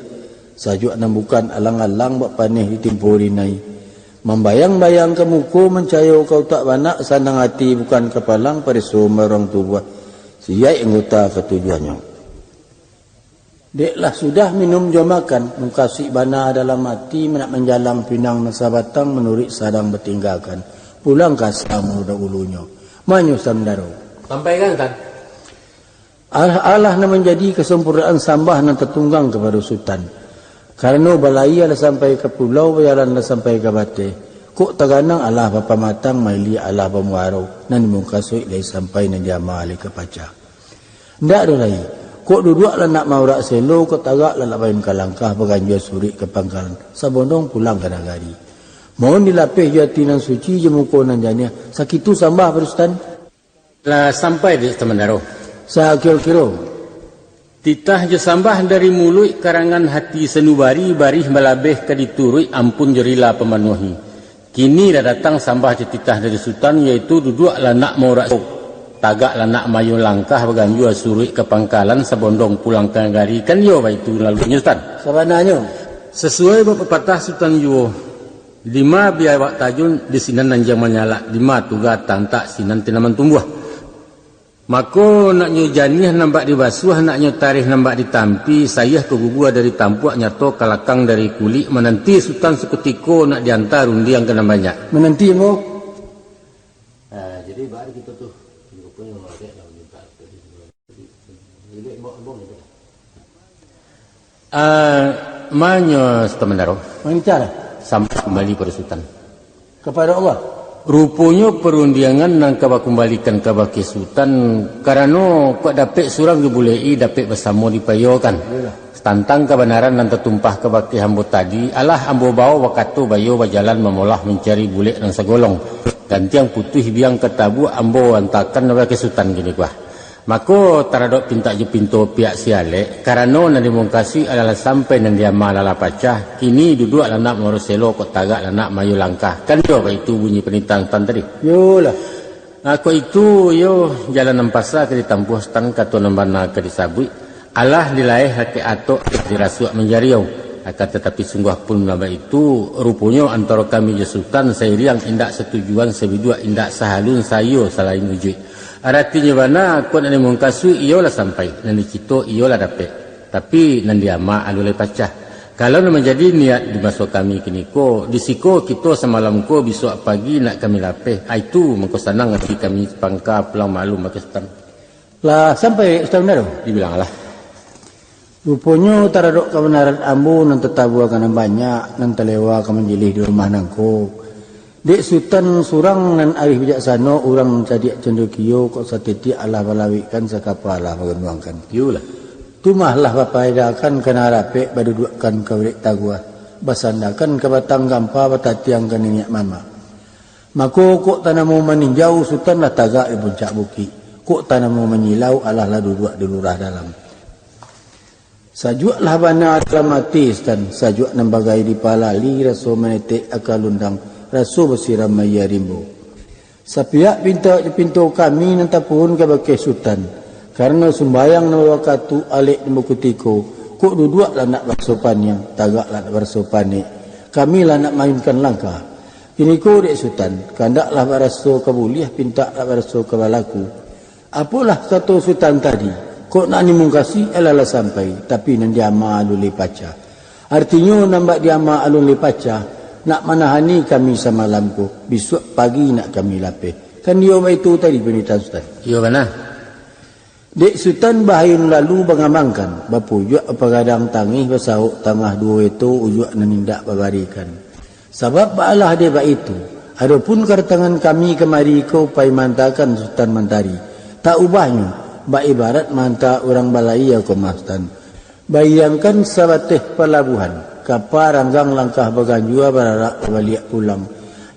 sajuak nan bukan alang-alang, bak paneh ditimpo rinai. Mambayang-bayang ka muko, mancayo ka utak banak, sanang ati bukan kapalang, pareso maruang tubuah, siyaik anggota katujuahnyo. Dek lah sudah minum jo makan, mukasuik bana dalam ati, nak manjalang pinang nan sabatang, manuruik sadang batinggakan, pulang ka asa mula daulunyo. Manyo Sutan Mandaro. Sampaikan, Sutan. Alah-alah nan manjadi kasampurnaan sambah nan tatunggang kapado Sutan. Karano balayia lah sampai ka pulau, bajalan lah sampai ka bateh. Kok taganang alah bapamatang, mailiak alah bamuaro, nan dimukasuik lai sampai, nan diama lai ka paca. Ndak ado lai. Kok duduak lah nak maurak selo, kok tagak lah nak bayun ka langkah, baganjua suruik ka pangkalan, sabondong pulang ka nagari. Mohon dilapeh jo ati nan suci, jo muko nan janiah, sakitu sambah pado Sutan. Lah sampai di Sutan Mandaro. Sakiro-kiro. Titah jo sambah dari muluik, karangan hati sanubari, barih balabeh ka dituruik, ampun jo rila pamanuahi. Kini lah datang sambah jo titah dari Sutan, yaitu duduak lah nak maurak, tagak lah nak mayun langkah, baganjua suruik ka pangkalan, sabondong pulang ka nagari, kan iyo baitu lalunyo, Sutan? Sabananyo. Sasuai bak papatah Sutan juo, dima biawak tajun, di sinan anjiang manyalak, dima tuga tantak, sinan tanaman tumbuah. Mako, naknyo janiah nan bak dibasuah, naknyo tareh nan bak ditampi, sayah ka gugua dari tampuak, nyato ka lakang dari kulik, mananti Sutan sakutiko, nak dianta rundiang ka nan banyak. Mananti, Ambo. Ah, jadi, baa kito tu? Ruponyo, agak lah minta tadi. Jadi, Ambo, Ambo minta. Ah, manyo Sutan Mandaro. Mancar. Sambah kumbali pado Sutan. Kapado Allah. Ruponyo parundiangan nan ka bakumbalikan kabake Sutan, karano kok dapek surang dibuleki, dapek basamo dipayokan. Iyolah. Tantang kabanaran nan tatumpah kabake ambo tadi, alah ambo bawo bakato baiyo bajalan mamolah mancari bulek nan sagolong. Gantiang putuih biang ka tabuak ambo antakan kabake Sutan kini ko. Mako, taradok pintak jo pinto piak si alek, karano nan dimungkasuik alah lah sampai nan diama alah lah pacah, kini duduak lah nak maroselo kok tagak lah nak mayo langkah. Kan iyo baitu bunyi panitahan Sutan tadi? Yolah. Ako itu, iyo, jalan nan pasa ka ditampuah Sutan, kato nan bana ka disabuik. Alah dilaeh rakek atok, dirasuak manjariau. Akan tatapi sungguah pun nan baitu, ruponyo antaro kami jo Sutan sairiang indak satujuan, sabiduak indak sahalun, saiyo salain ujuik. Aratinyo bana, kok nan dimungkasuik iyo lah sampai, nan dicito iyo lah dapek. Tapi nan diama alun lai pacah. Kalau nan manjadi niat di maso kami kiniko, di siko kito samalam ko, bisuak pagi nak kami lapeh. Aitu mangko sanang ati kami pangka pulang maklum bakeh Sutan. Lah sampai Sutan Bendaro? Dibilang lah. Ruponyo taradok kabanaran ambo nan tatabua ka nan banyak, nan talewa ka manjilih di rumah nangko. Dek Sutan surang nan arih bijaksano, urang cadiak candokio, kok satitiak alah balawikkan, sakapa alah baganduangkan. Iyolah. Tumah lah bapaedakan ka nan rapek, baduduakkan ka urek taguah, basandakan ka batang gampa, batatiang ka niniak mamak. Mako, kok tanamo maninjau, Sutan lah tagak di puncak bukik. Kok tanamo manyilau, alah lah duduak di lurah dalam. Sajuaklah bana dalam ati Sutan, sajuak nan bagai dipalali, raso manetek aka lundang, raso basiram aia rimbo. Sapiak pintak jo pinto kami nan tapuhun kabake Sutan, karano sumbayang nan bawakatu, alek nan bakutiko, kok duduak lah nak baraso paniang, tagak lah nak baraso panek, kami lah nak maayunkan langkah. Kiniko dek Sutan, kandaklah baraso ka buliah, pintaklah baraso ka balaku. Apolah kato Sutan tadi, kok nan dimungkasuik alah lah sampai, tapi nan diama alun lai pacah. Artinyo, nan bak diama alun lai pacah, nak manahani kami samalam ko, bisuak pagi nak kami lapeh. Kan iyo baitu tadi panitahan Sutan? Iyo bana. Dek Sutan baayun lalu bangamangkan, bapujuak bapagadang tangih, basahok tangah duo eto, ujuak nan indak babarikan. Sabab baalah dek baitu, adopun kadatangan kami kamari ko pai maantakan Sutan Mantari, tak ubahnyo, bak ibarat maanta urang balayia ko mah Sutan. Bayangkan sabateh palabuahan, kapa ranggang langkah baganjua, bararak babaliak pulang,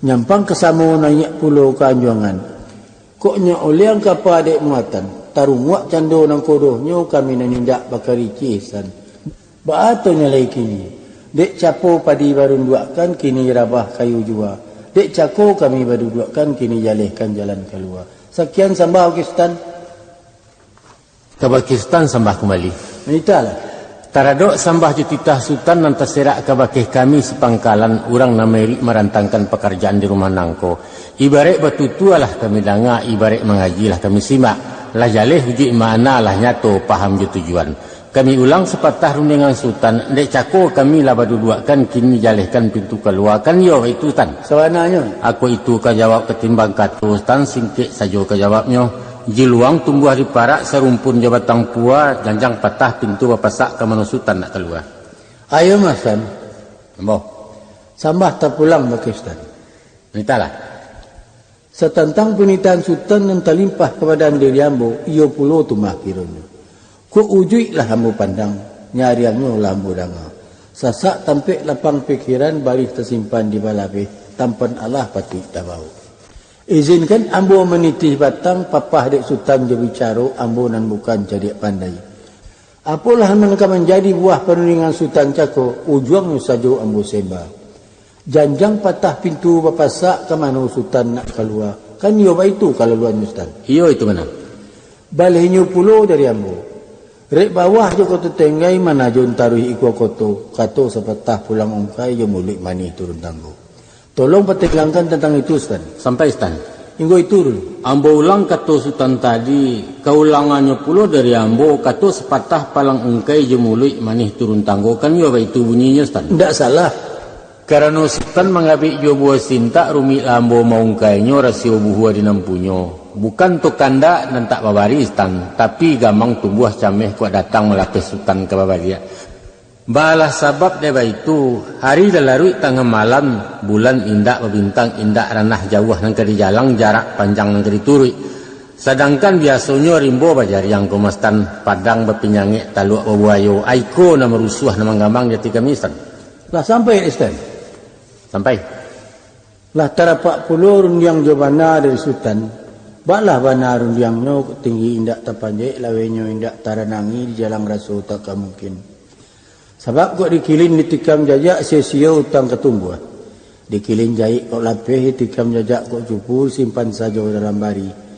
nyampang ka samo naiak pulo ka anjuangan. Kok nyo oleang kapa dek muatan, tarunguak cando nangko doh, nyo kami nan indak bakaricih Sutan. Baa tu nyo lai kini? Dek capo padi barunduakkan, kini rabah kayu jua. Dek cako kami baduduakkan, kini jalehkan jalan kalua. Sakian sambah, Oke Sutan. Kabake Sutan sambah kumbali. Manitalah. Taradok sambah jo titah Sutan nan taserak kabake kami sapangkalan urang nan mairik marantangkan pakarajaan di rumah nangko. Ibaraik batutua lah kami danga, ibaraik mangaji lah kami simak. Lah jaleh ujuik makna, lah nyato paham jo tujuan. Kami ulang sapatah rundiangan Sutan, dek cako kami lah baduduakkan, kini jalehkan pintu kalua, kan iyo baitu Sutan? Sabananyo. Ako itu ka jawab katimbang kato Sutan, singkek sajo ka jawabnyo. Jiluang tumbuah di parak, sarumpun jo batang pua, janjang patah pintu bapasak, ka mano Sutan nak kalua? Ayo mah Sutan. Ambo. Sambah tapulang bake Sutan. Nitalah. Satantang panitahan Sutan nan talimpah kapadaan diri ambo, iyo pulo tu mah kironyo. Kok ujuik lah ambo pandang, nyariangnyo lah ambo danga. Sasak tampek lapang pikiran, barih tasimpan di balabeh, tampan alah patuik tabao. Izinkan ambo manitih batang, papah dek Sutan jo bicaro, ambo nan bukan cadiak pandai. Apolah nan ka manjadi buah panurungan Sutan cako, ujuangnyo sajo ambo semba. Janjang patah pintu bapasak, ka mano Sutan nak kalua? Kan iyo baitu kalaluannyo Sutan? Iyo itu bana. Balehnyo pulo dari ambo. Rek bawah jo koto tenggai, manajon taruih ikua koto, kato sapatah pulang ungkai, jo muluik manih turun tanggo. Tolong patenggangkan tantang itu, Sutan. Sampai, Sutan. Inggo itu dulu. Ambo ulang kato Sutan tadi, kaulangannyo pulo dari ambo, kato sapatah palang ungkai jo muluik manih turun tanggo, kan iyo baitu bunyinyo, Sutan? Indak salah. Karano Sutan mangabek juo buah sintak, rumik lah ambo maungkainyo, rasio buhua di nan punyo. Bukan tu kandak nan tak babari, Sutan, tapi gamang tumbuah cameh, kok datang malapeh Sutan ka babaliak. Balah sabab dek baitu, hari lah laruik tangah malam, bulan indak babintang, indak ranah jauah nan ka dijalang, jarak panjang nan ka dituruik. Sadangkan biasonyo rimbo bajariang ko mah, Sutan, padang bapinyangek, taluak babuayo, a iko nan marusuah, nan manggamang di ati kami, Sutan. Lah sampai, Sutan? Sampai. Lah tarapak pulo rundiang jo bana dari Sutan, baklah bana rundiangnyo, kok tinggi indak tapanjek, lawenyo indak taranangi, dijalang raso tak ka mungkin. Sabab kok dikilin ditikam jajak, sio-sio utang ka tumbuah. Dikilin jaik kok lapeh, ditikam jajak kok cupu, simpan sajo dalam bari.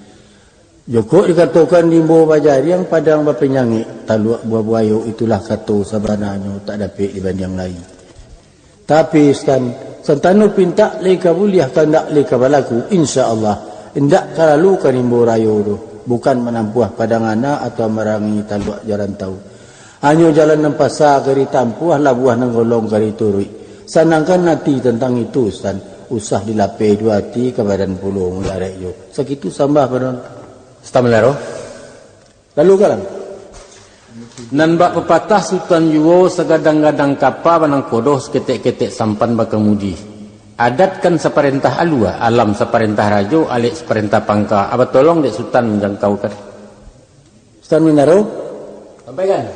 Jokok dikatokan rimbo bajariang, padang bapinyangek, taluak babuayo, itulah kato sabananyo, tak dapek dibandiang lai. Tapi, Sutan, santano pintak lai ka buliah, kandak lai ka balaku, insya Allah, indak ka lalu ka rimbo rayo tu, bukan manampuah padang anak atau marangi taluak jo rantau. Hanyo jalan nan pasa ka ditampuah, labuah nan golong ka dituruik. Sanangkan ati tantang itu, Sutan, usah dilapeh juo ati, ka badan pulo mudareknyo. Sakitu sambah padon. Sutan Manaro. Lalu kalang. Nan bak papatah Sutan juo, sagadang-gadang kapa banangkodoh, saketek-ketek sampan bakamudi. Adat kan saparentah alua, alam saparentah rajo, alek saparentah pangka. Aba tolong dek Sutan manjangkaukan. Sutan Manaro. Sampaikan.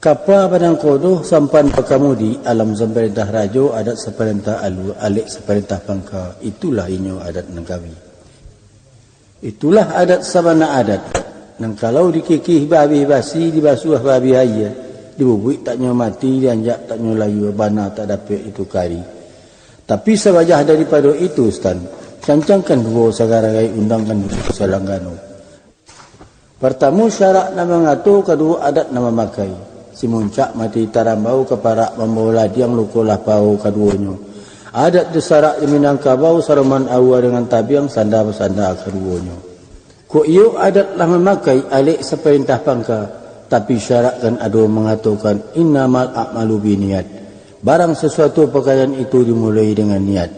Kapa banangkodoh sampan bakamudi, alam saparentah rajo, adat saparentah alua, alek saparentah pangka. Itulah inyo adat nan kami. Itulah adat sabana adat, nan kalau dikikih baabih basi, dibasuah baabih aia, dibubuik taknyo mati, dianjak taknyo layua, bana tak dapek ditukari. Tapi sabajah daripado itu, Sutan, cancangkan duo sagaragai, undangkan duo salanggano. Partamo syarak nan mangato, kaduo adat nan mamakai. Simuncak mati tarambau, kaparak mambao ladiang, luko lah pao kaduonyo. Adat jo sarak di Minangkabau, saroman aua dengan tabiang, sanda basanda kaduonyo. Kok iyo adat lah mamakai, alek saparentah pangka, tapi syarak kan ado mangatokan, innamal a'malu binniyat. Barang sasuatu pakaian itu dimuloi dengan niat.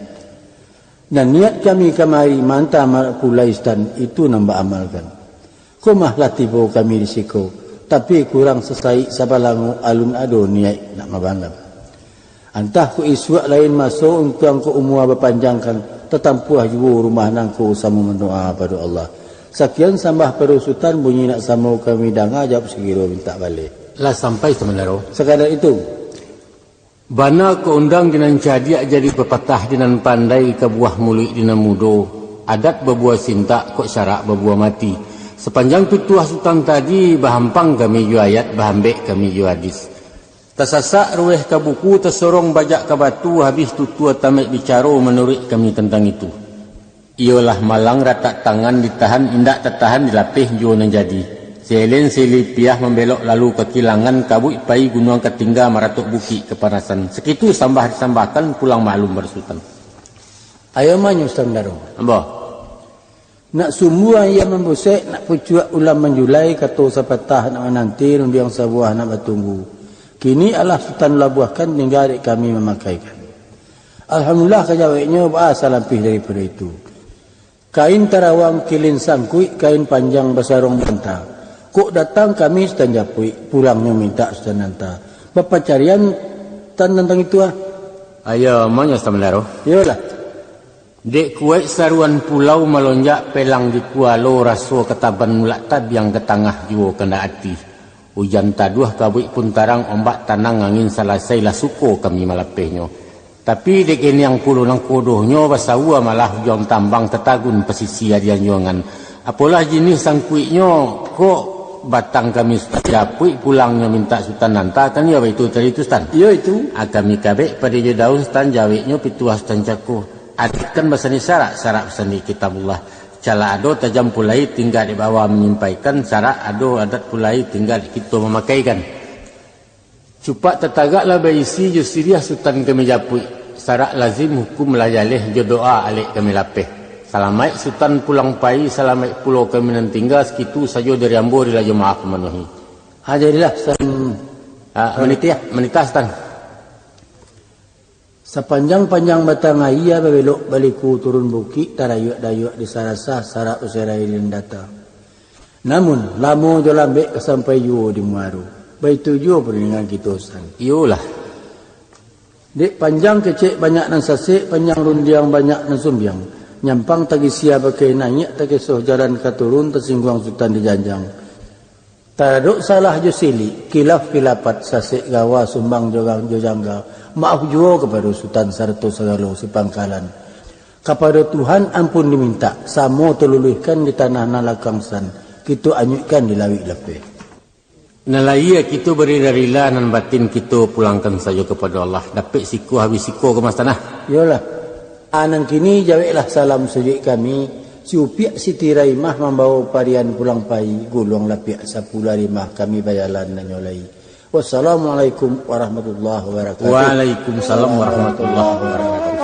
Nan niat kami kamari manta malak pulai, Sutan, itu nan baamalkan. Ko mah lah tibo kami di siko, tapi kurang sasaik sabalango, alun ado niaik nak mabalang. Antah ko isuak lain maso, untuang ko umua bapanjangkan, tatampuah juo rumah nangko samo mandoa pado Allah. Sakian sambah pado Sutan, bunyi nak samo kami danga, jawab sagiro mintak baleh. Lah sampai, Sutan Manaro. Sakadar itu. Bana kok undang di nan cadiak, jadi papatah di nan pandai, ka buah muluik di nan mudo, adat babuah sintak, kok syarak babuah mati. Sapanjang pituah Sutan tadi, bahampang kami jo ayat, bahambek kami jo hadis. Tasasak ruweh ka buku, tasorong bajak ka batu, habih tutua tamek bicaro, manuruik kami tantang itu. Iyolah malang ratak tangan ditahan, indak tatahan dilapeh juo nan jadi. Selen silipiah mambelok lalu ka kilangan, kabuik pai gunuang ka tingga, maratok bukik kapanasan. Sakitu sambah disambahkan, pulang maklum bari Sutan. Ayo manyo, Sutan Daro. Ambo. Nak sumbu ayam mambusek, nak pucuak ulam manjulai, kato sapatah nak mananti, rundiang sabuah nak batunggu. Kini alah Sutan labuahkan, tingga dek kami mamakaikan. Alhamdulillah, ka jaweknyo, baa salampih daripado itu. Kain tarawang kilin sangkuik, kain panjang basarong banta. Kok datang kami Sutan japuik, pulangnyo mintak Sutan anta. Bapacarian Sutan tantang itu ah. Ayo, manyo Sutan Mandaro. Iyolah. Dek kuaik saruan pulau malonjak, pelang di kualo, raso kataban mulak tabiang ka tangah juo kandak ati. Ujan taduah kabuik pun tarang, ombak tanang angin salasai, lah suko kami malapehnyo. Tapi dek keniang pulo nangkodohnyo, basaua malah ujuang tambang tatagun pasisia di anjuangan. Apolah jinih sangkuiknyo, kok batang kami Sutan japuik, pulangnyo mintak Sutan anta, kan iyo baitu tadi tu, Sutan? Iyo itu. Ah, kami kabek pado jo daun, Sutan, jaweknyo pituah Sutan cako. Adat kan basandi syarak, syarak basandi kitabullah. Calak ado tajam pulai, tingga dek bawa manyampaikan, syarak ado adat pulai, tingga dek kito mamakaikan. Cupak tatagaklah baisi jo siriah Sutan kami japuik, syarak lazim hukum lah jaleh, jo doa alek kami lapeh. Salamaik Sutan pulang pai, salamaik pulo kami nan tingga, sakitu sajo dari ambo, rilah jo maaf mamanuhi. Ah, jadilah, Sutan. Ah, manitah, manitah, Sutan. Sapanjang-panjang batang aia, babelok baliku turun bukik, tarayuak-dayuak di sarasah, sarak userai di nan data. Namun, lamo jo lambek ka sampai juo di muaro. Baitu juo parundingan kito, Sutan. Iyolah. Dek panjang kecek banyak nan sasek, panjang rundiang banyak nan sumbiang. Nyampang tagisia bakeh naiak, takesoh jalan ka turun, tasingguang Sutan di janjang. Taradok salah jo silik, kilaf kilapat, sasek gawa sumbang jo gang-, jo jangga. Maaf juo kapado Sutan sarato sagalo sipangkalan. Kapado Tuhan ampun dimintak, samo taluluihkan di tanah nan lakang san, kito anyuikkan di lauik lapeh. Nan lahia kito barila-rila, nan batin kito pulangkan sajo kapado Allah. Dapek siko, habih siko ko, Mas Tanah. Iyolah. A, nan kini jaweklah salam sajuik kami, si upiak si tirai mah mambawo parian pulang pai, guluang lapiak sapuluah rimah kami bajalan nan nyo lai. Wassalamualaikum warahmatullahi wabarakatuh. Waalaikumsalam warahmatullahi wabarakatuh.